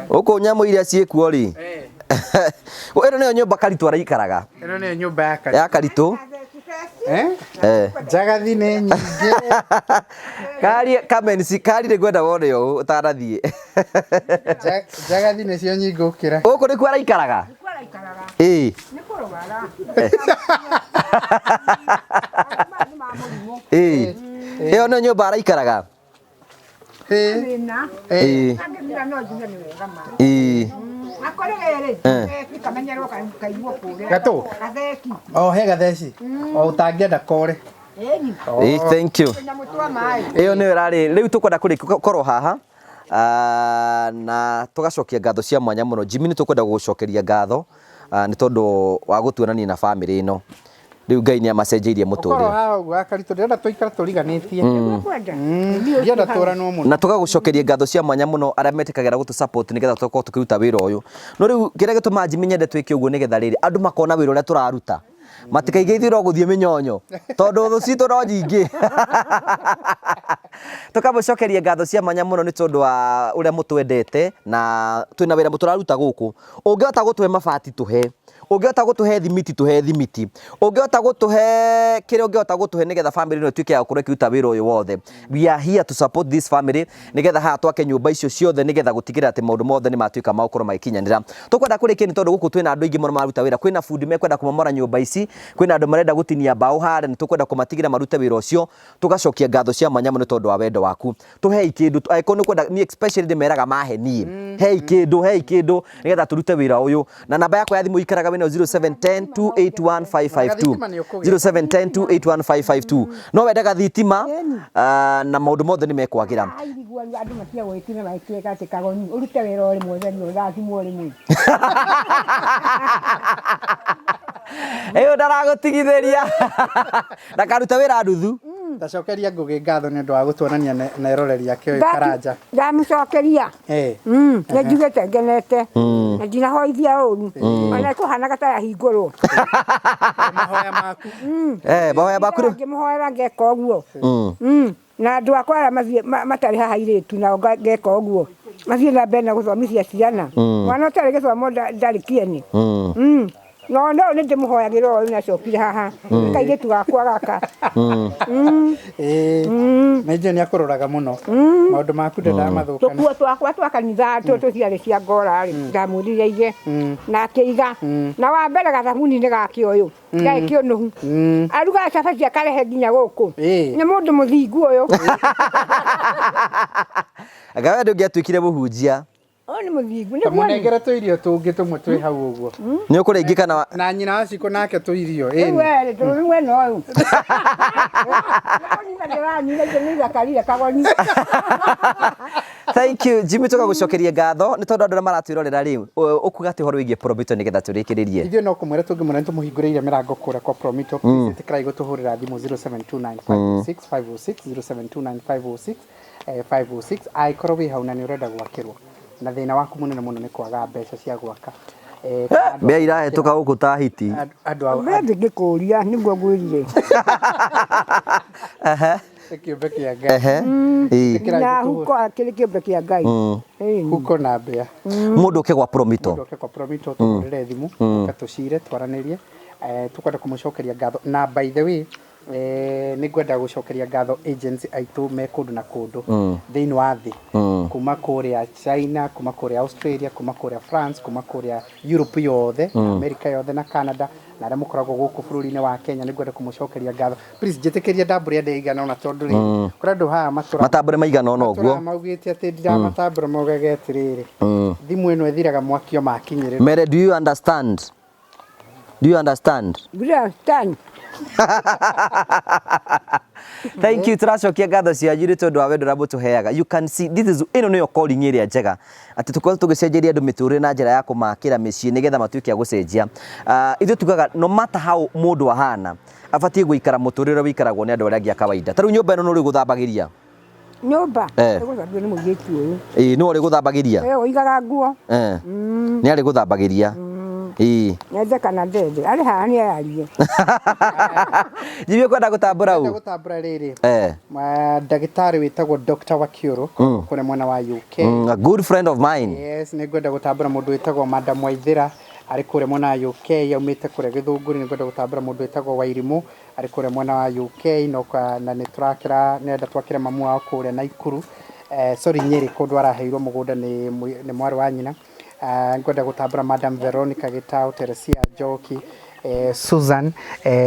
Gũkũ nyamũ iria ciĩkuo rĩ. Ĩno nĩyo nyũmba Karitũ araikaraga. Ĩno nĩyo nyũmba ya Karitũ. Ya Karitũ. Njagathi nĩ nyingĩ. Kari comments, Kari nĩ ngwenda wone ũũ ũtanathiĩ. Njagathi nĩcio nyingĩ gũkĩra. Gũkũ nĩkuo araikaraga? Nĩkuo araikaraga. Ĩĩ. Nĩ kũrwara. Ĩĩ. Ĩyo nĩyo nyũmba araikaraga? Ĩĩ. Ĩĩ. Ĩĩ. Gatũ. O he gatheci. O ũtangĩenda kore. Ĩĩ, thank you. Ĩyo nĩyo ĩrarĩ rĩu tũkwenda kũrĩkorwo haha na tũgacokia ngatho cia mwanya mũno. Jimmy nĩ tũkwenda gũgũcokeria ngatho nĩ tondũ wa gũtuonania na bamĩrĩ ĩno. Rĩu Ngai nĩ amacenjeirie mũtũrĩre. Ũkorwo haha ũguo Akaritũ ndĩrenda tũikare tũriganĩtie. Ndienda tũranwo mũno. Na tũgagũcokeria ngatho cia mwanya mũno arĩa metĩkagĩra gũtũ support nĩgetha tũkorwo tũkĩruta wĩra ũyũ. No rĩu kĩrĩa gĩtũmaga Jimmy nyende twĩke ũguo nĩgetha rĩrĩ andũ makona wĩra ũrĩa tũraruta. Matikaige ithuĩ no gũthiĩ mĩnyonyo tondũ thũ citũ no nyingĩ. Tũkamũcokeria ngatho cia mwanya mũno nĩ tondũ wa ũrĩa mũtwendete na twĩna wĩra tũraruta gũkũ. Ũngĩhota gũtũhe mabati tũhe, ũngĩhota gũtũhe thimiti tũhe thimiti, ũngĩhota gũtũhe kĩrĩa ũngĩhota gũtũhe nĩgetha family ĩno ĩtuĩke ya gũkorwo ĩkĩruta wĩra ũyũ wothe. We are here to support this family nĩgetha haha twake nyũmba icio ciothe nĩgetha gũtigĩrĩra atĩ maũndũ mothe nĩ matuĩka ma gũkorwo magĩkinyanĩra. Tũkwenda kũrĩkia nĩ tondũ gũkũ twĩna andũ aingĩ mũno mararuta wĩra, kwĩna bundi mekwenda kũmomora nyũmba ici, kwĩna andũ marenda gũtinia mbaũ harĩa, nĩ tũkwenda kũmatigĩra marute wĩra ũcio. Tũgacokia ngatho cia mwanya mũno nĩ tondũ wa wendo waku. Tũhei kĩndũ, angĩkorwo nĩ ũkwenda, niĩ especially ndĩmeraga mahe niĩ. Hei kĩndũ, hei kĩndũ nĩgetha tũrute wĩra ũyũ. Na namba yakwa ya thimũ ikaraga wĩnayo 0710 281 552. 0710 281 552. No wendaga thitima na maũndũ mothe nĩ mekwagĩra. Airiguo andũ matige gwĩtina magĩtuĩka atĩ kagoni ũrute wĩra o rĩmwe ũtherio ũrathimwo rĩmwe. Ĩyo ndaragũtigithĩria. Ndakaruta wĩra nuthu. Ndacokeria Ngũgĩ ngatho nĩ ũndũ wa gũtuonania na eroreri ake ũyũ Karanja. Ndamũcokeria. Nĩ njugĩte ngenete. Na ndinahoithia ũru. Ona ĩkũhanaga ta yahingũrwo. Mahoya maku. Mahoya maku rĩu. Ngĩmũhoera ngeka ũguo. Na andũ akwa arĩa mathiĩ matarĩ haha airĩtu nao ngeka ũguo. Mathiĩ na mbere na gũthomithia ciana. Mwana ũtarĩ gĩthomo ndarĩ kĩene. No no nĩ ndĩmũhoyagĩra ũyũ nĩacokire haha. Kairĩtu gakwa gaka. Nĩ njũĩ nĩ akũroraga mũno. Maũndũ maku ndamathũkana. Tũkuo twakwa twa kanitha tũtũ ciarĩ cia ngora rĩ, ndamwĩrire aige. Na akĩiga. Na wa mbere gathabuni-inĩ gake ũyũ. Ndarĩ kĩũnũhu. Arugaga cabaci akarehe nginya gũkũ. Nĩ mũndũ mũthingu ũyũ. Anga we ndũngĩatuĩkire mũhunjia. Ũyũ nĩ mũthingu. Ta Nĩguo nĩ. mũnengere tũirio tũngĩ tũmwe twĩ hau ũguo. Nĩ ũkũrĩa kana Na nyina wa Cikũ nake tũirio. Rĩu Ĩni. we rĩ, tũrĩ mwena ũyũ. Kagoni ndĩranyina icio nĩ ithakarire kagoni. Thank you Jimmy, tũgagũcokeria ngatho nĩ tondũ andũ arĩa maratwĩrorera rĩ, ũkuga atĩ ũhoro wĩgiĩ Promito nĩgetha tũrĩkĩrĩrie. Ithuĩ no kũmwĩra tũngĩmwĩra nĩ tũmũhingũrĩire mĩrango kũrĩa kwa Promito. Please ĩtĩkĩrai gũtũhũrĩra thimũ 0729 506 506 0729 506 506 angĩkorwo wĩ hau na nĩ ũrenda gwakĩrwo na thĩna waku mũnene mũno nĩ kwaga mbeca cia gwaka. Kana andũ a Mbĩa irahĩtũka gũkũ ta hiti. Andũ a Mbere ngĩkũria nĩguo ngwĩrire. Nĩ kĩũmbe kĩa Ngai. Ehe. Ĩĩ. Ĩtĩkĩrai Na gũtũhũrĩra. huko akĩrĩ kĩũmbe kĩa Ngai. Ĩni. Huko na mbĩa. Mũndũ ũke gwa Promito. Mũndũ oke kwa Promito tũhũrĩre thimũ ũke tũcire twaranĩrie. Tũkwenda kũmũcokeria ngatho na by the way, nĩ ngwenda gũcokeria ngatho agents aitũ me kũndũ na kũndũ thĩinĩ wa thĩ, kuma kũrĩa China, kuma kũrĩa Australia, kuma kũrĩa France, kuma kũrĩa Europe yothe, America yothe na Canada, na arĩa mũkoragwo gũkũ bũrũri-inĩ wa Kenya. Nĩ ngwenda kũmũcokeria ngatho. Please njĩtĩkĩrie ndambũre andũ aigana ũna tondũ rĩ kũrĩ andũ haha matũraga Matambũre maigana ũna ũguo. Matũraga maugĩte atĩ ndiramatambũra, maugage atĩrĩrĩ, thimũ ĩno ĩthiraga mwaki o makinyĩrĩrwo. Mere, do you understand? Do you understand? Understand. Thank you, tũracokia ngatho cianyu nĩ tondũ wa wendo ũrĩa mũtũheaga. You can see this is ĩno nĩyo calling ĩrĩa njega atĩ tũkorwo tũgĩcenjeria andũ mĩtũrĩre na njĩra ya kũmakĩra mĩciĩ nĩgetha matuĩke a gũcenjia. Ithuĩ tugaga no matter how mũndũ ahana abatiĩ gũikara mũtũrĩre ũrĩa wĩikaragwo nĩ andũ arĩa angĩ a kawaida. Ta rĩu nyũmba ĩno nĩ ũrĩ gũthambagĩria? Nyũmba. Eh. Ĩgũthambio nĩ mũirĩtu ũyũ. Ĩĩ, nĩwe ũrĩ gũthambagĩria? Ĩyo ũigaga nguo. Eh. Nĩ arĩ gũthambagĩria? Ĩĩ. Nyende kana ndende. Arĩ haha nĩ ayarie. Jimmy, ũkwenda gũtambũra Ngwenda u? gũtambũra rĩrĩ, Eh. Ndagĩtarĩ wĩtagwo Dr. Wakiũrũ kũrĩa mwena wa UK. A good friend of mine. Yes, nĩ ngwenda gũtambũra mũndũ wĩtagwo Madam Waithĩra arĩ kũrĩa mwena wa UK, aumĩte kũrĩa Gĩthũngũri. Nĩ ngwenda gũtambũra mũndũ wĩtagwo Wairimũ arĩ kũrĩa mwena wa UK, no na nĩ tũrakĩra nĩenda twakĩre mamu wao kũrĩa Naikuru, sorry, Nyĩrĩ, kũndũ araheirwo mũgũnda nĩ mwarĩ wa nyina. Ngwenda gũtambũra Madam Veronica Gitau, Teresia Njoki, Susan,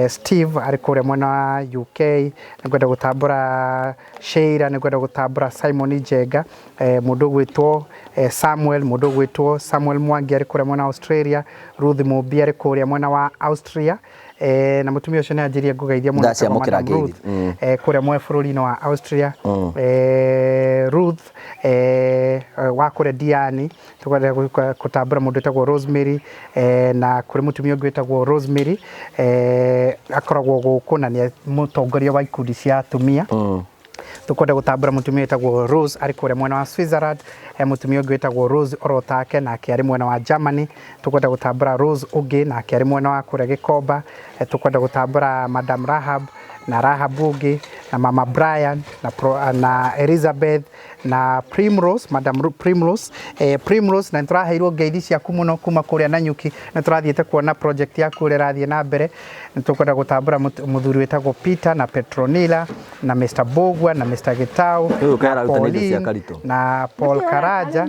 Steve arĩ kũrĩa mwena wa UK. Nĩ ngwenda gũtambũra Sheila, nĩ ngwenda gũtambũra Simon Njenga, mũndũ ũgwĩtwo Samuel, mũndũ ũgwĩtwo Samuel Mwangi arĩ kũrĩa mwena wa Australia, Ruth Mũmbi arĩ kũrĩa mwena wa Austria, na mũtumia ũcio nĩ anjĩrie ngũgeithia mũno, etagwo Ndaciamũkĩra Madam ngeithi. Ruth, kũrĩa mwe bũrũri-inĩ wa Austria, Ruth wa kũrĩa Diani. Tũkwenda gũtambũra mũndũ wĩtagwo Rosemary, na kũrĩ mũtumia ũngĩ wĩtagwo Rosemary, akoragwo gũkũ na nĩ mũtongoria wa ikundi cia atumia. Tũkwenda gũtambũra mũtumia wĩtagwo Rose arĩ kũrĩa mwena wa Switzerland, mũtumia ũngĩ wĩtagwo Rose orotake nake arĩ mwena wa Germany. Tũkwenda gũtambũra Rose ũngĩ nake arĩ mwena wa kũrĩa Gĩkomba. Tũkwenda gũtambũra Madam Rahab na Rahab ũngĩ na Mama Brian na Elizabeth na Primrose, Madam Primrose, Primrose, na nĩtũraheirwo ngeithi ciaku mũno kuma kũrĩa Nanyuki, nĩ tũrathiĩte kuona project yaku ũrĩa ĩrathiĩ na mbere. Nĩ tũkwenda gũtambũra mũthuri wĩtagwo Peter na Petronila na Mr. Bogwa na Mr. Gitau Ũyũ na kaĩraruta nĩ indo cia Pauline Karitũ. na Paul Karaja.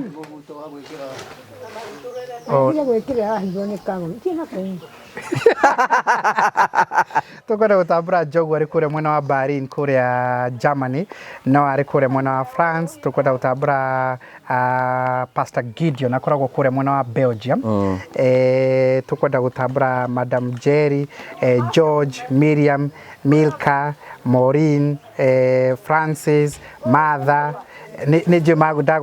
Ndigire gwĩkĩra ahithwo nĩ kagoni. Thiĩ na kũu. Tũkwenda gũtambũra Njogu arĩ kũrĩa mwena wa Berlin kũrĩa Germany, no arĩ kũrĩa mwena wa France. Tũkwenda gũtambũra Pastor Gideon akoragwo kũrĩa mwena wa Belgium. Tũkwenda gũtambũra Madam Jerry, George, Miriam, Milka, Maureen, Francis, Martha, nĩ njũĩ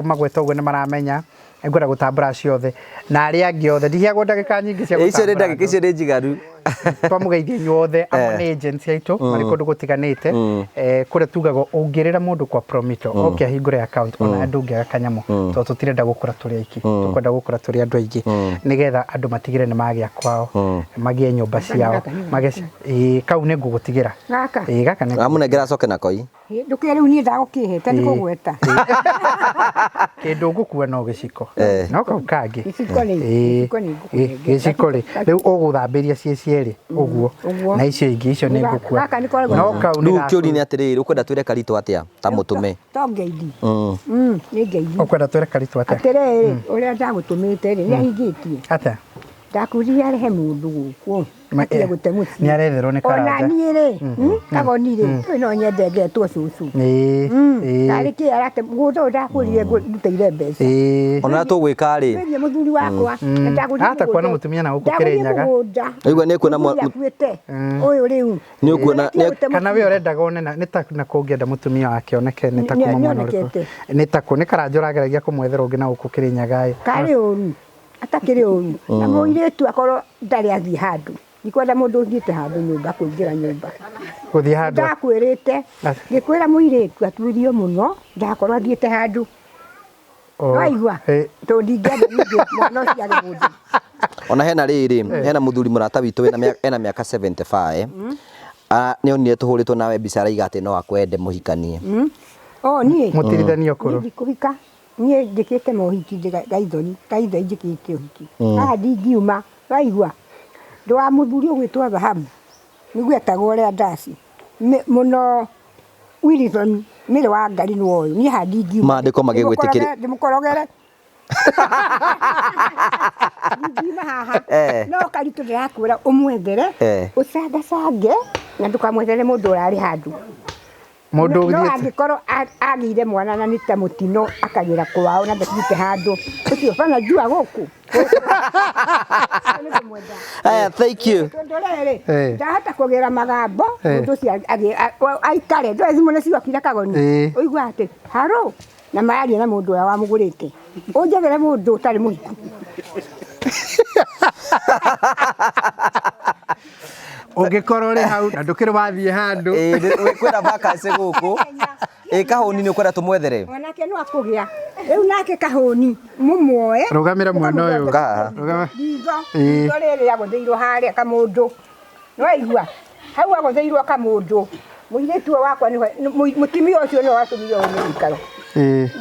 magweta ũguo nĩ maramenya. Ngwenda gũtambũra acio othe na arĩa angĩ othe. Ndiheagwo ndagĩka nyingĩ cia Icio nĩ gũtambũra ndagĩka andũ. Icio nĩ njiganu. Twamũgeithia inyuothe amwe nĩ agents aitũ marĩ kũndũ gũtiganĩte. Kũrĩa tugaga ũngĩrĩra mũndũ kwa Promito oke ahingũre account, ona andũ ũngĩaga kanyamũ, tondũ tũtirenda gũkũra tũrĩ aiki, tũkwenda gũkũra tũrĩ andũ aingĩ nĩgetha andũ matigĩre nĩ magĩa kwao, magĩe nyũmba ciao, magĩe ĩĩ, kau nĩ ngũgũtigĩra. Gaka. Ĩĩ, gaka nĩ Amũnengera acoke na koi. Ndũkĩre rĩu niĩ ndagũkĩhete nĩ kũgweta. Kĩndũ ũgũkua no gĩciko, no kau kangĩ. Gĩciko rĩ, Ĩĩ, gĩciko nĩ ngũkũnengera. Gĩciko rĩ, rĩu ũgũthambĩria ciĩ cierĩ ũguo. Ũguo. Na icio ingĩ icio nĩ ngũkua. Gaka nĩ koragwo no kau nĩ Rĩu gaku. kĩũria nĩ atĩrĩrĩ, ũkwenda twĩre Karitũ atĩa ta mũtũme? To ngeithi. Nĩ ngeithi. Ũkwenda twĩre Karitũ atĩa? Atĩrĩrĩ, ũrĩa ndagũtũmĩte rĩ, nĩ ahingĩtie. Atĩa? Ndakwĩrire arehe mũndũ gũkũ atige gũte mũciĩ. Nĩ aretherwo nĩ Ona Karanja. niĩ rĩ, kagoni rĩ, ũyũ no nyende ngetwo cũcũ. Ĩĩ, ĩĩ, Tarĩ kĩ arate mũgũnda ũyũ ndakwĩrire ndutĩire mbeca. ĩĩ. Ona tũgwĩka rĩ. Wĩrie mũthuri wakwa. Na ndagũrire Ahota kuona mũgũnda- mũtumia na gũkũ ndagũrire Kĩrĩnyaga. mũgũnda. Aigua nĩ ekuona Mũthuri akuĩte. Ũyũ rĩu. Nĩ ũkuona Atige gũte Kana mũciĩ. we ũrendaga one na nĩ ta na kũngĩenda mũtumia wake oneke nĩ ta kuma mwena ũrĩkũ. Nĩonekete. Nĩ ta kũ nĩ Karanja ũrageragia kũmwethera ũngĩ na gũkũ Kĩrĩnyaga ĩ. Karĩ ũru. Atakĩrĩ ũru. Na mũirĩtu akorwo ndarĩ athiĩ handũ. Ndikwenda mũndũ ũthiĩte handũ nyũmba kũingĩra nyũmba. Gũthiĩ handũ. Ndakwĩrĩte. Ngĩkwĩra mũirĩtu atuĩrio mũno ndakorwo athiĩte handũ. Waigua? Tondũ ndingĩenda ningĩ mwana ũcio age mũndũ. Ona hena rĩrĩ, hena mũthuri mũrata witũ wĩna ena mĩaka 75. Ah, nĩ onire tũhũrĩtwo nawe mbica araiga atĩ no akwende mũhikanie. O niĩ. Mũtirithanie ũkũrũ. Niĩ ndikũhika. Niĩ njĩkĩte mohiki gaithori, gaithori njĩkĩte ũhiki. Haha ndingiuma, waigua? Ndũ wa mũthuri ũgwĩtwo Thahabu, nĩguo etagwo ũrĩa ndaci. Mũno Wilson, mĩrĩ wa Ngai nĩ ũyũ. Niĩ haha ndingiuma. Maandĩko magĩgwĩtĩkĩria. Ndĩmũkorogere. Ndingiuma haha. No karitũ ndĩrakwĩra ũmwethere, ũcangacange, na ndũkamwethere mũndũ ũrarĩ handũ. Mũndũ No ũthiĩte. angĩkorwo agĩire mwana na nĩ ta mũtino akagĩra kwao na ndathiĩte handũ, ũcio bana njua gũkũ. Aya, thank you. Tondũ rĩrĩ, ndahota kũgĩra magambo, mũndũ ũcio aikare, ndũĩ thimũ nĩciokire kagoni. Ũigua atĩ, haro, na mararia na mũndũ ũrĩa wamũgũrĩte. Ũnjethere mũndũ ũtarĩ mũhiku. Ũngĩkorwo ũrĩ hau na ndũkĩrĩ wathiĩ handũ. Kwĩna vacancy gũkũ. Ĩ kahũni nĩ ũkwenda tũmwethere? Onake no akũgĩa. Rĩu nake kahũni mũmuoe. Rũgamĩra mwena ũyũ. Kahaha. Rũgama. Ritho. Ritho rĩrĩ rĩagũthĩirwo harĩa kamũndũ. Nĩwaigua? Hau agũthĩirwo kamũndũ. Mũirĩtu ũyũ wakwa nĩwe, mũtumia ũcio nĩwe watũmire ũyũ mũikaro.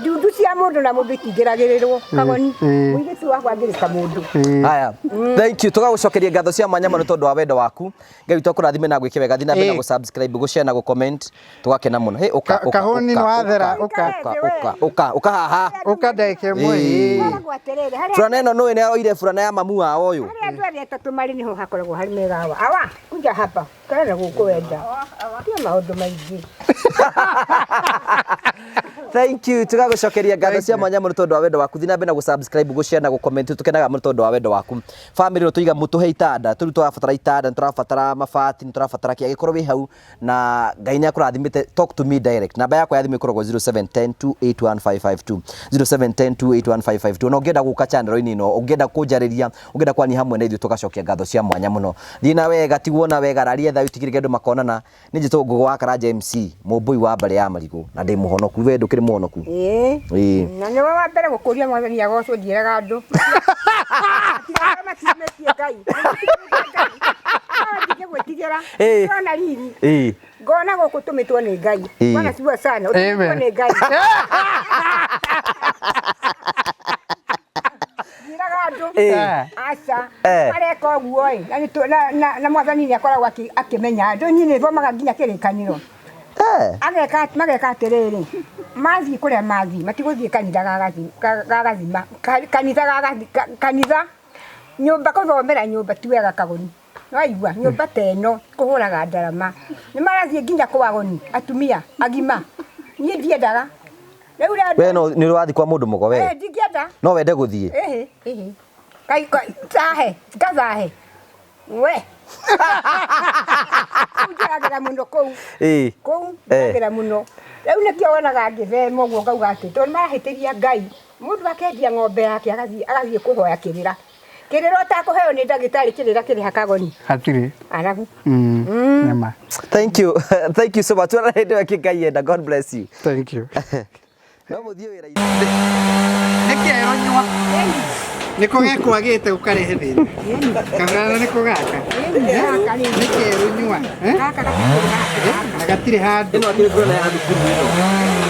Ndundu cia mũndũ na mũndũ itingĩragĩrĩrwo kagoni. Mũirĩtu wakwa angĩrĩ kamũndũ. Haya, thank you. Tũgagũcokeria ngatho cia mwanya mũno tondũ wa wendo waku. Ngai witũ akũrathime na gwĩke wega. Thiĩ na mbere na gũ-subscribe, gũ-share na gũ-comment. Tũgakena mũno. Hey, ũka, ũka, Kahũni ũka, nĩ wathera, ũka, ũka. ũka, ũka, ũka haha. Ũka ndagĩka ĩmwe. Koragwo atĩrĩrĩ, harĩa Burana ĩno nũĩ nĩ aroire burana ya mamu wao ũyũ. harĩa andũ arĩa atatũ marĩ nĩho hakoragwo harĩ mega awa. Awa, kuja hapa. Kana na gũkũ wenda. Tiga maũndũ maingĩ. Thank you. Tũgagũcokeria ngatho cia mwanya mũno tondũ wa wendo waku. Thiĩ na mbere na gũ-subscribe, gũ-share na gũ-comment. Tũkenaga mũno tondũ wa wendo waku. Family ĩno tũiga mũtũhe itanda. Tũrĩu tũrabatara itanda, nĩ tũrabatara mabati, nĩ tũrabatara kĩ. Angĩkorwo wĩ hau na Ngai nĩ akũrathimĩte, talk to me direct. Namba yakwa ya thimũ ĩkoragwo 0710 281 552. 0710 281 552. Na ũngĩenda gũka channel-inĩ ĩno, ũngĩenda kũnjarĩria, ũngĩenda kwaria hamwe na ithuĩ, tũgacokia ngatho cia mwanya mũno. Thiĩ na wega, tigwo na wega, raria thayũ, tigĩrĩra andũ makonana. Nĩ njĩtagwo Ngũgũ wa Karanja MC, mũmbũi wa mbarĩ ya marigũ, na ndĩ mũhonoku. We ndũkĩrĩ mũhonoku? Ĩĩ. Ĩĩ. Na nĩwe wa mbere gũkũria mwathani agocwo, ndiĩraga andũ. Matiumĩtie Ngai. Ndingĩgwĩtigĩra. Ndĩrona riri. Ngona gũkũ tũmĩtwo nĩ Ngai. Bwana siwa sana. Ũtũmĩtwo nĩ Ngai. Ndiĩraga andũ. Aca. Mareka ũguo ĩ. Na mwathani nĩ akoragwo akĩmenya andũ. Niĩ nĩ thomaga nginya kĩrĩkanĩro. Mageka atĩrĩrĩ, mathiĩ kũrĩa mathiĩ, matigũthiĩ kanitha ga gathima, kanitha ga kanitha, nyũmba kũthomera nyũmba ti wega kagoni. Waigua, nyũmba ta ĩno kũhũraga ndarama. Nĩ marathiĩ nginya kwa agoni, atumia agima. Niĩ ndiendaga. Rĩu We no nĩ ũrathiĩ kwa mũndũ mũgo we? Ndingĩenda. No wende gũthiĩ? Ĩhĩ, ĩhĩ. Kai thahe, ngathahe. We. Njagĩra mũno kũu. Kũu njagĩra mũno. Rĩu nĩkĩo wonaga ngĩthema ũguo ngauga atĩ tondũ marahĩtĩria Ngai. Mũndũ akendia ng'ombe yake agathiĩ kũhoya kĩrĩra. Kĩrĩra ũtakũheo nĩ ndagĩtarĩ, kĩrĩra kĩrĩ hakagoni. Hatirĩ. Arabu. Nĩma. Thank you. Thank you so much. Tuonane hĩndĩ ĩyo ĩngĩ Ngai enda. God bless you. Thank you. No mũthiĩ wĩra-inĩ. Nĩ kĩero nyua. Nĩko gekwagĩte ũkarehe thĩna. Kabrana nĩko gaka. Nĩ kĩero nyua. Gaka gatirĩ Na gatirĩ handũ. Ĩno akĩrĩ burana ya thukuru ĩno.